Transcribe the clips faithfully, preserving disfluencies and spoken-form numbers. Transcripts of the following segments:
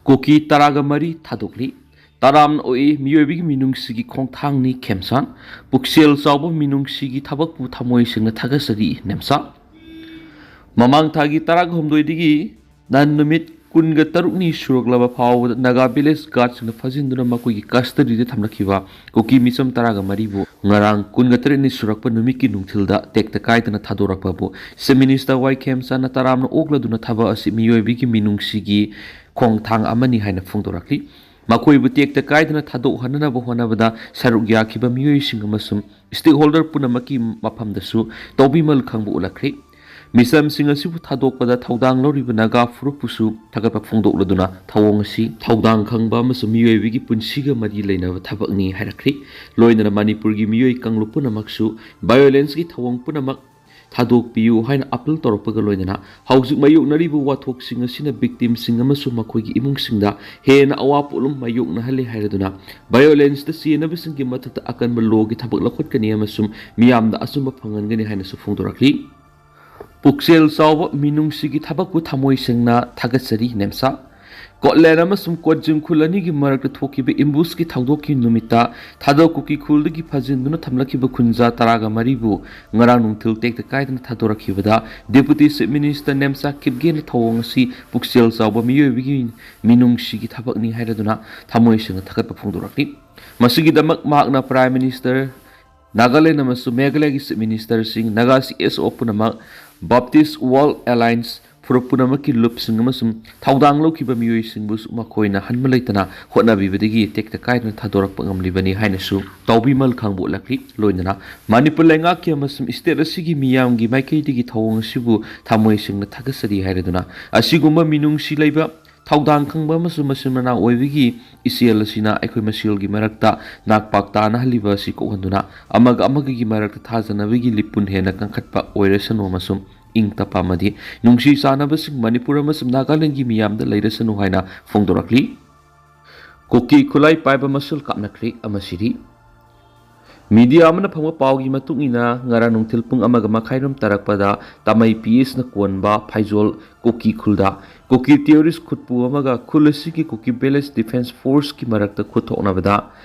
ꯀꯨꯀꯤ ꯇꯔꯥꯒ ꯃꯔꯤ ꯊꯥꯗꯣꯛꯂꯤ꯫ ꯇꯔꯥꯝꯅ ꯑꯣꯛꯏ ꯃꯤꯑꯣꯏꯕꯒꯤ ꯃꯤꯅꯨꯡꯁꯤꯒꯤ ꯈꯣꯡꯊꯥꯡꯅꯤ ꯈꯦꯝꯁꯥꯟ꯫ ꯄꯨꯛꯆꯦꯜ ꯆꯥꯎꯕ ꯃꯤꯅꯨꯡꯁꯤꯒꯤ ꯊꯕꯛꯄꯨ ꯊꯃꯣꯏ ꯁꯦꯡꯅ ꯊꯥꯒꯠꯆꯔꯤ ꯅꯦꯝꯆꯥ꯫ ꯃꯃꯥꯡ ꯊꯥꯒꯤ ꯇꯔꯥꯒ ꯍꯨꯝꯗꯣꯏꯗꯒꯤ ꯅꯍꯥꯟ ꯅꯨꯃꯤꯠ ꯀꯨꯟꯒ ꯇꯔꯨꯛꯅꯤ ꯁꯨꯔꯛꯂꯕ ꯐꯥꯎꯕꯗ ꯅꯥꯒꯥ ꯚꯤꯂꯦꯖ ꯒꯥꯔꯗꯁꯤꯡꯅ ꯐꯥꯖꯤꯟꯗꯨꯅ ꯃꯈꯣꯏꯒꯤ ꯀꯁꯇꯗꯤꯗ ꯊꯝꯂꯛꯈꯤꯕ ꯀꯨꯀꯤ ꯃꯤꯆꯝ ꯇꯔꯥꯒ ꯃꯔꯤꯕꯨ ꯉꯔꯥꯡ ꯀꯨꯟꯒ ꯇꯔꯦꯠꯅꯤ ꯁꯨꯔꯛꯄ ꯅꯨꯃꯤꯠꯀꯤ ꯅꯨꯡꯊꯤꯜꯗ ꯇꯦꯛꯇ ꯀꯥꯏꯗꯅ ꯊꯥꯗꯣꯔꯛꯄꯕꯨ ꯆꯤꯐ ꯃꯤꯅꯤꯁꯇꯔ ꯋꯥꯏ ꯈꯦꯝꯆꯥꯟꯅ ꯇꯔꯥꯝꯅ ꯑꯣꯛꯂꯗꯨꯅ ꯊꯕꯛ ꯑꯁꯤ ꯃꯤꯑꯣꯏꯕꯒꯤ ꯃꯤꯅꯨꯡꯁꯤꯒꯤ ꯈꯣꯡꯊꯥꯡ ꯑꯃꯅꯤ ꯍꯥꯏꯅ ꯐꯣꯡꯗꯣꯔꯛꯂꯤ꯫ ꯃꯈꯣꯏꯕꯨ ꯇꯦꯛꯇ ꯀꯥꯏꯗꯅ ꯊꯥꯗꯣꯛꯍꯟꯅꯅꯕ ꯍꯣꯠꯅꯕꯗ ꯁꯔꯨꯛ ꯌꯥꯈꯤꯕ ꯃꯤꯑꯣꯏꯁꯤꯡ ꯑꯃꯁꯨꯡ ꯁ꯭ꯇꯦꯛꯍꯣꯜꯗꯔ ꯄꯨꯝꯅꯃꯛꯀꯤ ꯃꯐꯝꯗꯁꯨ ꯇꯧꯕꯤꯃꯜ ꯈꯪꯕ ꯎꯠꯂꯛꯈ꯭ꯔꯤ꯫ ꯃꯤꯆꯝꯁꯤꯡ ꯑꯁꯤꯕꯨ ꯊꯥꯗꯣꯛꯄꯗ ꯊꯧꯗꯥꯡ ꯂꯧꯔꯤꯕ ꯅꯥꯒꯥ ꯐꯨꯔꯨꯞꯄꯨꯁꯨ ꯊꯥꯒꯠꯄ ꯐꯣꯡꯗꯣꯛꯂꯗꯨꯅ ꯊꯧꯑꯣꯡ ꯑꯁꯤ ꯊꯧꯗꯥꯡ ꯈꯪꯕ ꯑꯃꯁꯨꯡ ꯃꯤꯑꯣꯏꯕꯒꯤ ꯄꯨꯟꯁꯤꯒ ꯃꯔꯤ ꯂꯩꯅꯕ ꯊꯕꯛꯅꯤ ꯍꯥꯏꯔꯛꯈ꯭ꯔꯤ꯫ ꯂꯣꯏꯅꯅ ꯃꯅꯤꯄꯨꯔꯒꯤ ꯃꯤꯑꯣꯏ ꯀꯥꯡꯂꯨꯞ ꯄꯨꯝꯅꯃꯛꯁꯨ ꯚꯥꯏꯑꯣꯂꯦꯟꯁꯀꯤ ꯊꯧꯑꯣꯡ ꯄꯨꯝꯅꯃꯛ ꯊꯥꯗꯣꯛꯄꯤꯌꯨ ꯍꯥꯏꯅ ꯑꯥꯄꯤꯜ ꯇꯧꯔꯛꯄꯒ ꯂꯣꯏꯅꯅ ꯍꯧꯖꯤꯛ ꯃꯥꯌꯣꯛꯅꯔꯤꯕ ꯋꯥꯊꯣꯛꯁꯤꯡ ꯑꯁꯤꯅ ꯚꯤꯛꯇꯤꯝꯁꯤꯡ ꯑꯃꯁꯨꯡ ꯃꯈꯣꯏꯒꯤ ꯏꯃꯨꯡꯁꯤꯡꯗ ꯍꯦꯟꯅ ꯑꯋꯥ ꯄꯣꯠꯂꯨꯝ ꯃꯥꯌꯣꯛꯅꯍꯜꯂꯦ ꯍꯥꯏꯔꯗꯨꯅ ꯚꯥꯏꯑꯣꯂꯦꯟꯁꯇ ꯆꯦꯟꯅꯕꯁꯤꯡꯒꯤ ꯃꯊꯛꯇ ꯑꯀꯟꯕ ꯂꯣꯒꯤ ꯊꯕꯛ ꯂꯧꯈꯠꯀꯅꯤ ꯑꯃꯁꯨꯡ ꯃꯤꯌꯥꯝꯗ ꯑꯆꯨꯝꯕ ꯐꯪꯍꯟꯒꯅꯤ ꯍꯥꯏꯅꯁꯨ ꯐꯣꯡꯗꯣꯔꯛꯂꯤ꯫ ꯄꯨꯛꯆꯦꯜ ꯆꯥꯎꯕ ꯃꯤꯅꯨꯡꯁꯤꯒꯤ ꯊꯕꯛꯄꯨ ꯊꯃꯣꯏ ꯁꯦꯡꯅ ꯊꯥꯒꯠꯆꯔꯤ ꯅꯦꯝꯆꯥ꯫ ꯀꯣꯠꯂꯦꯟ ꯑꯃꯁꯨꯡ ꯀꯣꯠꯖꯤꯡ ꯈꯨꯜ ꯑꯅꯤꯒꯤ ꯃꯔꯛꯇ ꯊꯣꯛꯈꯤꯕ ꯑꯦꯝꯕꯨꯁꯀꯤ ꯊꯧꯗꯣꯛꯀꯤ ꯅꯨꯃꯤꯠꯇ ꯊꯥꯗꯣꯛ ꯀꯨꯀꯤ ꯈꯨꯜꯗꯒꯤ ꯐꯥꯖꯤꯟꯗꯨꯅ ꯊꯝꯂꯛꯈꯤꯕ ꯈꯨꯟꯖꯥ ꯇꯔꯥꯒ ꯃꯔꯤꯕꯨ ꯉꯔꯥꯡ ꯅꯨꯡꯊꯤꯜ ꯇꯦꯛꯇ ꯀꯥꯏꯗꯅ ꯊꯥꯗꯣꯔꯛꯈꯤꯕꯗ ꯗꯦꯄꯨꯇꯤ ꯆꯤꯐ ꯃꯤꯅꯤꯁꯇꯔ ꯅꯦꯝꯆꯥ ꯀꯤꯞꯒꯦꯅ ꯊꯧꯑꯣꯡ ꯑꯁꯤ ꯄꯨꯛꯆꯦꯜ ꯆꯥꯎꯕ ꯃꯤꯑꯣꯏꯕꯒꯤ ꯃꯤꯅꯨꯡꯁꯤꯒꯤ ꯊꯕꯛꯅꯤ ꯍꯥꯏꯔꯗꯨꯅ ꯊꯃꯣꯏ ꯁꯦꯡꯅ ꯊꯥꯒꯠꯄ ꯐꯣꯡꯗꯣꯔꯛꯂꯤ꯫ ꯃꯁꯤꯒꯤꯗꯃꯛ ꯃꯍꯥꯛꯅ ꯄ꯭ꯔꯥꯏꯝ ꯃꯤꯅꯤꯁꯇꯔ, ꯅꯥꯒꯥꯂꯦꯟ ꯑꯃꯁꯨꯡ ꯃꯦꯘꯥꯂꯌꯒꯤ ꯆꯤꯐ ꯃꯤꯅꯤꯁꯇꯔꯁꯤꯡ, ꯅꯥꯒꯥ ꯁꯤ ꯑꯦꯁ ꯑꯣ ꯄꯨꯝꯅꯃꯛ, ꯕꯥꯞꯇꯤꯁ ꯋꯥꯔꯜꯗ ꯑꯦꯂꯥꯌꯟꯁ ꯐꯨꯔꯨꯞ ꯄꯨꯝꯅꯃꯛꯀꯤ ꯂꯨꯞꯁꯤꯡ ꯑꯃꯁꯨꯡ ꯊꯧꯗꯥꯡ ꯂꯧꯈꯤꯕ ꯃꯤꯑꯣꯏꯁꯤꯡꯕꯨꯁꯨ ꯃꯈꯣꯏꯅ ꯍꯟꯕ ꯂꯩꯇꯅ ꯍꯣꯠꯅꯕꯤꯕꯗꯒꯤ ꯇꯦꯛꯇ ꯀꯥꯏꯗꯅ ꯊꯥꯗꯣꯔꯛꯄ ꯉꯝꯂꯤꯕꯅꯤ ꯍꯥꯏꯅꯁꯨ ꯇꯧꯕꯤꯃꯜ ꯈꯪꯕ ꯎꯠꯂꯛꯂꯤ꯫ ꯂꯣꯏꯅꯅ ꯃꯅꯤꯄꯨꯔ ꯂꯩꯉꯥꯛꯀꯤ ꯑꯃꯁꯨꯡ ꯁ꯭ꯇꯦꯠ ꯑꯁꯤꯒꯤ ꯃꯤꯌꯥꯝꯒꯤ ꯃꯥꯏꯀꯩꯗꯒꯤ ꯊꯧꯑꯣꯡ ꯑꯁꯤꯕꯨ ꯊꯃꯣꯏ ꯁꯦꯡꯅ ꯊꯥꯒꯠꯆꯔꯤ ꯍꯥꯏꯔꯗꯨꯅ ꯑꯁꯤꯒꯨꯝꯕ ꯃꯤꯅꯨꯡꯁꯤ ꯂꯩꯕ ꯊꯧꯗꯥꯡ ꯈꯪꯕ ꯑꯃꯁꯨꯡ ꯃꯆꯤꯟ ꯃꯅꯥꯎ ꯑꯣꯏꯕꯒꯤ ꯏꯆꯦꯜ ꯑꯁꯤꯅ ꯑꯩꯈꯣꯏ ꯃꯁꯦꯜꯒꯤ ꯃꯔꯛꯇ ꯅꯥꯛꯄꯥꯛ ꯇꯥꯅꯍꯜꯂꯤꯕ ꯑꯁꯤ ꯀꯣꯛꯍꯟꯗꯨꯅ ꯑꯃꯒ ꯑꯃꯒꯒꯤ ꯃꯔꯛꯇ ꯊꯥꯖꯅꯕꯒꯤ ꯂꯤꯄꯨꯟ ꯍꯦꯟꯅ ꯀꯟꯈꯠꯄ ꯑꯣꯏꯔꯁꯅꯨ ꯑꯃꯁꯨꯡ ꯏꯪ ꯇꯞꯄ ꯑꯃꯗꯤ ꯅꯨꯡꯁꯤ ꯆꯥꯟꯅꯕꯁꯤꯡ ꯃꯅꯤꯄꯨꯔ ꯑꯃꯁꯨꯡ ꯅꯥꯒꯥꯂꯦꯟꯒꯤ ꯃꯤꯌꯥꯝꯗ ꯂꯩꯔꯁꯅꯨ ꯍꯥꯏꯅ ꯐꯣꯡꯗꯣꯔꯛꯂꯤ꯫ ꯀꯨꯀꯤ ꯈꯨꯠꯂꯥꯏ ꯄꯥꯏꯕ ꯃꯁꯜ ꯀꯥꯞꯅꯈ꯭ꯔꯦ ꯑꯃ ꯁꯤꯔꯤ꯫ ꯃꯤꯗꯤꯌꯥ ꯑꯃꯅ ꯐꯪꯕ ꯄꯥꯎꯒꯤ ꯃꯇꯨꯡ ꯏꯟꯅ, ꯉꯔꯥꯡ ꯅꯨꯡꯊꯤꯜ ꯄꯨꯡ ꯑꯃꯒ ꯃꯈꯥꯏꯔꯣꯝ ꯇꯥꯔꯛꯄꯗ ꯇꯥꯃꯩ ꯄꯤ ꯑꯦꯁꯅ ꯀꯣꯟꯕ ꯐꯥꯏꯖꯣꯜ ꯀꯨꯀꯤ ꯈꯨꯜꯗ ꯀꯨꯀꯤ ꯇꯦꯔꯣꯔꯤꯁ ꯈꯨꯠꯄꯨ ꯑꯃꯒ ꯈꯨꯜ ꯑꯁꯤꯒꯤ ꯀꯨꯀꯤ ꯚꯤꯂꯦꯖ ꯗꯤꯐꯦꯟꯁ ꯐꯣꯔꯁꯀꯤ ꯃꯔꯛꯇ ꯈꯨꯠ ꯊꯣꯛꯅꯕꯗ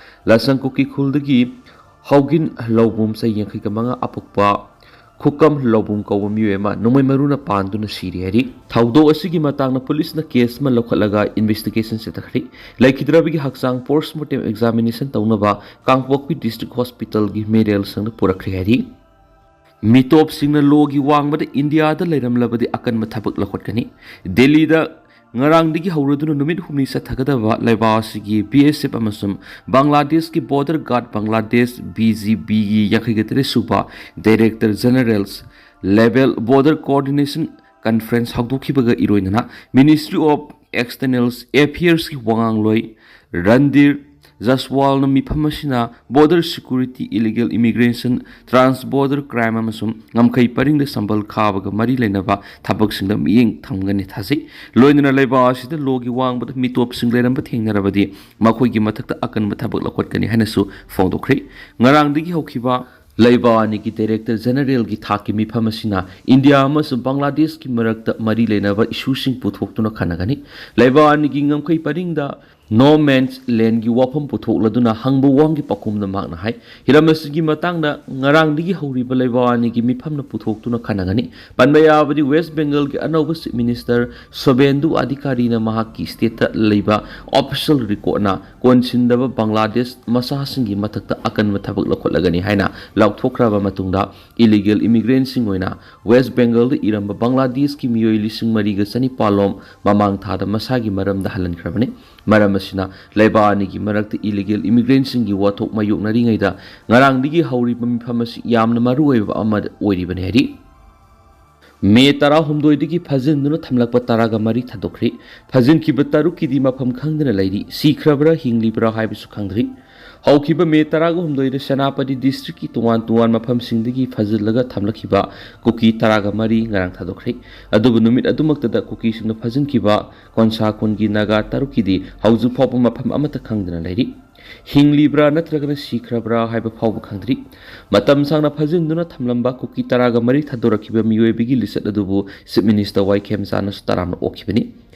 ꯂꯁꯪ ꯀꯨꯀꯤ ꯈꯨꯜꯗꯒꯤ ꯍꯧꯒꯤꯟ ꯂꯧꯕꯨꯝ, ꯆꯍꯤ ꯌꯥꯡꯈꯩꯒ ꯃꯉꯥ, ꯑꯄꯣꯛꯄ ꯈꯨꯀꯝ ꯂꯧꯕꯨꯝ ꯀꯧꯕ ꯃꯤꯑꯣꯏ ꯑꯃ ꯅꯣꯡꯃꯩ ꯃꯔꯨꯅ ꯄꯥꯟꯗꯨꯅ ꯁꯤꯔꯦ ꯍꯥꯏꯔꯤ꯫ ꯊꯧꯗꯣꯛ ꯑꯁꯤꯒꯤ ꯃꯇꯥꯡꯗ ꯄꯨꯂꯤꯁꯅ ꯀꯦꯁ ꯑꯃ ꯂꯧꯈꯠꯂꯒ ꯏꯟꯚꯦꯁꯇꯤꯒꯦꯁꯟ ꯆꯠꯊꯈ꯭ꯔꯦ꯫ ꯂꯩꯈꯤꯗ꯭ꯔꯕꯒꯤ ꯍꯛꯆꯥꯡ ꯄꯣꯁꯃꯣꯔꯇꯦꯝ ꯑꯦꯛꯖꯥꯃꯤꯅꯦꯁꯟ ꯇꯧꯅꯕ ꯀꯥꯡꯄꯣꯛꯄꯤ ꯗꯤꯁꯇ꯭ꯔꯤꯛ ꯍꯣꯁꯄꯤꯇꯥꯜꯒꯤ ꯃꯦꯔꯦꯜ ꯁꯪꯗ ꯄꯨꯔꯛꯈ꯭ꯔꯦ ꯍꯥꯏꯔꯤ꯫ ꯃꯤꯇꯣꯞꯁꯤꯡꯅ ꯂꯣꯒꯤ ꯋꯥꯡꯃꯗ ꯏꯟꯗꯤꯌꯥꯗ ꯂꯩꯔꯝꯂꯕꯗꯤ ꯑꯀꯟꯕ ꯊꯕꯛ ꯂꯧꯈꯠꯀꯅꯤ꯫ ꯗꯦꯜꯂꯤꯗ ꯉꯔꯥꯡꯗꯒꯤ ꯍꯧꯔꯗꯨꯅ ꯅꯨꯃꯤꯠ ꯍꯨꯝꯅꯤ ꯆꯠꯊꯒꯗꯕ ꯂꯩꯕꯥꯛ ꯑꯁꯤꯒꯤ ꯕꯤ ꯑꯦꯁ ꯑꯦꯐ ꯑꯃꯁꯨꯡ ꯕꯪꯒ꯭ꯂꯥꯗꯦꯁꯀꯤ border guard, Bangladesh B G ꯕꯤꯒꯤ ꯌꯥꯡꯈꯩꯒ ꯇꯔꯦꯠ ꯁꯨꯕ director generals level border coordination conference ꯍꯧꯗꯣꯛꯈꯤꯕꯒ ꯏꯔꯣꯏꯅꯅ ꯃꯤꯅꯤꯁꯇ꯭ꯔꯤ ꯑꯣꯐ ꯑꯦꯛꯁꯇꯔꯅꯦꯜ ꯑꯦꯐꯤꯌꯔꯁꯀꯤ ꯋꯥꯉꯥꯡꯂꯣꯏ ꯔꯟꯗꯤꯔ ꯖꯁꯋꯥꯜꯅ ꯃꯤꯐꯝ ꯑꯁꯤꯅ border security, illegal immigration, trans border crime ꯑꯃꯁꯨꯡ ꯉꯝꯈꯩ ꯄꯔꯤꯡꯗ ꯁꯝꯕꯜ ꯈꯥꯕꯒ ꯃꯔꯤ ꯂꯩꯅꯕ ꯊꯕꯛꯁꯤꯡꯗ ꯃꯤꯠꯌꯦꯡ ꯊꯝꯒꯅꯤ ꯊꯥꯖꯩ꯫ ꯂꯣꯏꯅꯅ ꯂꯩꯕꯥꯛ ꯑꯁꯤꯗ ꯂꯣꯒꯤ ꯋꯥꯡꯃꯗ ꯃꯤꯇꯣꯞꯁꯤꯡ ꯂꯩꯔꯝꯕ ꯊꯦꯡꯅꯔꯕꯗꯤ ꯃꯈꯣꯏꯒꯤ ꯃꯊꯛꯇ ꯑꯀꯟꯕ ꯊꯕꯛ ꯂꯧꯈꯠꯀꯅꯤ ꯍꯥꯏꯅꯁꯨ ꯐꯣꯡꯗꯣꯛꯈ꯭ꯔꯦ꯫ ꯉꯔꯥꯡꯗꯒꯤ ꯍꯧꯈꯤꯕ ꯂꯩꯕꯥꯛ ꯑꯅꯤꯒꯤ ꯗꯥꯏꯔꯦꯛꯇꯔ ꯖꯦꯅꯔꯦꯜꯒꯤ ꯊꯥꯛꯀꯤ ꯃꯤꯐꯝ ꯑꯁꯤꯅ ꯏꯟꯗꯤꯌꯥ ꯑꯃꯁꯨꯡ ꯕꯪꯒ꯭ꯂꯥꯗꯦꯁꯀꯤ ꯃꯔꯛꯇ ꯃꯔꯤ ꯂꯩꯅꯕ ꯏꯁꯨꯁꯤꯡ ꯄꯨꯊꯣꯛꯇꯨꯅ ꯈꯟꯅꯒꯅꯤ꯫ ꯂꯩꯕꯥꯛ ꯑꯅꯤꯒꯤ ꯉꯝꯈꯩ ꯄꯔꯤꯡꯗ ꯅꯣ ꯃꯦꯟꯁ ꯂꯦꯟꯒꯤ ꯋꯥꯐꯝ ꯄꯨꯊꯣꯛꯂꯗꯨꯅ ꯍꯪꯕ ꯋꯥꯍꯪꯒꯤ ꯄꯥꯎꯈꯨꯝꯗ ꯃꯍꯥꯛꯅ ꯍꯥꯏ, ꯍꯤꯔꯝ ꯑꯁꯤꯒꯤ ꯃꯇꯥꯡꯗ ꯉꯔꯥꯡꯗꯒꯤ ꯍꯧꯔꯤꯕ ꯂꯩꯕꯥꯛ ꯑꯅꯤꯒꯤ ꯃꯤꯐꯝꯅ ꯄꯨꯊꯣꯛꯇꯨꯅ ꯈꯟꯅꯒꯅꯤ꯫ ꯄꯟꯕ ꯌꯥꯕꯗꯤ, ꯋꯦꯁ ꯕꯦꯡꯒꯜꯒꯤ ꯑꯅꯧꯕ ꯆꯤꯐ ꯃꯤꯅꯤꯁꯇꯔ ꯁꯣꯕꯦꯟꯗꯨ ꯑꯙꯤꯀꯥꯔꯤꯅ ꯃꯍꯥꯛꯀꯤ ꯁ꯭ꯇꯦꯠꯇ ꯂꯩꯕ ꯑꯣꯐꯤꯁꯤꯌꯦꯜ ꯔꯦꯀꯣꯔꯗꯅ ꯀꯣꯟꯁꯤꯟꯗꯕ ꯕꯪꯒ꯭ꯂꯥꯗꯦꯁ ꯃꯆꯥꯁꯤꯡꯒꯤ ꯃꯊꯛꯇ ꯑꯀꯟꯕ ꯊꯕꯛ ꯂꯧꯈꯠꯂꯒꯅꯤ ꯍꯥꯏꯅ ꯂꯥꯎꯊꯣꯛꯈ꯭ꯔꯕ ꯃꯇꯨꯡꯗ, ꯏꯂꯤꯒꯦꯜ ꯏꯃꯤꯒ꯭ꯔꯦꯟꯁꯤꯡ ꯑꯣꯏꯅ ꯋꯦꯁ ꯕꯦꯡꯒꯜꯗ ꯏꯔꯝꯕ ꯕꯪꯒ꯭ꯂꯥꯗꯦꯁꯀꯤ ꯃꯤꯑꯣꯏ ꯂꯤꯁꯤꯡ ꯃꯔꯤꯒ ꯆꯅꯤꯄꯥꯜ ꯂꯣꯝ ꯃꯃꯥꯡ ꯊꯥꯗ ꯃꯁꯥꯒꯤ ꯃꯔꯝꯗ ꯍꯜꯍꯟꯈ꯭ꯔꯕꯅꯤ꯫ ꯃꯔꯝ ꯑꯁꯤꯅ, ꯂꯩꯕꯥꯛ ꯑꯅꯤꯒꯤ ꯃꯔꯛꯇ ꯏꯂꯤꯒꯦꯜ ꯏꯃꯤꯒ꯭ꯔꯦꯟꯁꯤꯡꯒꯤ ꯋꯥꯊꯣꯛ ꯃꯥꯌꯣꯛꯅꯔꯤꯉꯩꯗ ꯉꯔꯥꯡꯗꯒꯤ ꯍꯧꯔꯤꯕ ꯃꯤꯐꯝ ꯑꯁꯤ ꯌꯥꯝꯅ ꯃꯔꯨꯑꯣꯏꯕ ꯑꯃ ꯑꯣꯏꯔꯤꯕꯅꯤ ꯍꯥꯏꯔꯤ꯫ ꯃꯦ ꯇꯔꯥꯍꯨꯝꯗꯣꯏꯗꯒꯤ ꯐꯥꯖꯤꯟꯗꯨꯅ ꯊꯝꯂꯛꯄ ꯇꯔꯥꯒ ꯃꯔꯤ ꯊꯥꯗꯣꯛꯈ꯭ꯔꯦ꯫ ꯐꯥꯖꯤꯟꯈꯤꯕ ꯇꯔꯨꯛꯀꯤꯗꯤ ꯃꯐꯝ ꯈꯪꯗꯅ ꯂꯩꯔꯤ꯫ ꯁꯤꯈ꯭ꯔꯕ꯭ꯔꯥ, ꯍꯤꯡꯂꯤꯕ꯭ꯔꯥ ꯍꯥꯏꯕꯁꯨ ꯈꯪꯗ꯭ꯔꯤ꯫ ꯍꯧꯈꯤꯕ ꯃꯦ ꯇꯔꯥꯒ ꯍꯨꯝꯗꯣꯏꯗ ꯁꯦꯅꯥꯄꯇꯤ ꯗꯤꯁꯇ꯭ꯔꯤꯛꯀꯤ ꯇꯣꯉꯥꯟ ꯇꯣꯉꯥꯟ ꯃꯐꯝꯁꯤꯡꯗꯒꯤ ꯐꯥꯖꯤꯜꯂꯒ ꯊꯝꯂꯛꯈꯤꯕ ꯀꯨꯀꯤ ꯇꯔꯥꯒ ꯃꯔꯤ ꯉꯔꯥꯡ ꯊꯥꯗꯣꯛꯈ꯭ꯔꯦ꯫ ꯑꯗꯨꯕꯨ ꯅꯨꯃꯤꯠ ꯑꯗꯨꯃꯛꯇꯗ ꯀꯨꯀꯤꯁꯤꯡꯅ ꯐꯥꯖꯤꯟꯈꯤꯕ ꯀꯣꯟꯁꯥ ꯈꯨꯟꯒꯤ ꯅꯥꯒꯥ ꯇꯔꯨꯛꯀꯤꯗꯤ ꯍꯧꯖꯤꯛ ꯐꯥꯎꯕ ꯃꯐꯝ ꯑꯃꯠꯇ ꯈꯪꯗꯅ ꯂꯩꯔꯤ꯫ ꯍꯤꯡꯂꯤꯕ꯭ꯔꯥ ꯅꯠꯇ꯭ꯔꯒꯅ ꯁꯤꯈ꯭ꯔꯕ꯭ꯔꯥ ꯍꯥꯏꯕ ꯐꯥꯎꯕ ꯈꯪꯗ꯭ꯔꯤ꯫ ꯃꯇꯝ ꯁꯥꯡꯅ ꯐꯥꯖꯤꯟꯗꯨꯅ ꯊꯝꯂꯝꯕ ꯀꯨꯀꯤ ꯇꯔꯥꯒ ꯃꯔꯤ ꯊꯥꯗꯣꯔꯛꯈꯤꯕ ꯃꯤꯑꯣꯏꯕꯒꯤ ꯂꯤꯆꯠ ꯑꯗꯨꯕꯨ Chief Minister ꯋꯥꯏ ꯈꯦꯝꯆꯥꯅꯁꯨ ꯇꯔꯥꯝꯅ ꯑꯣꯛꯈꯤꯕꯅꯤ꯫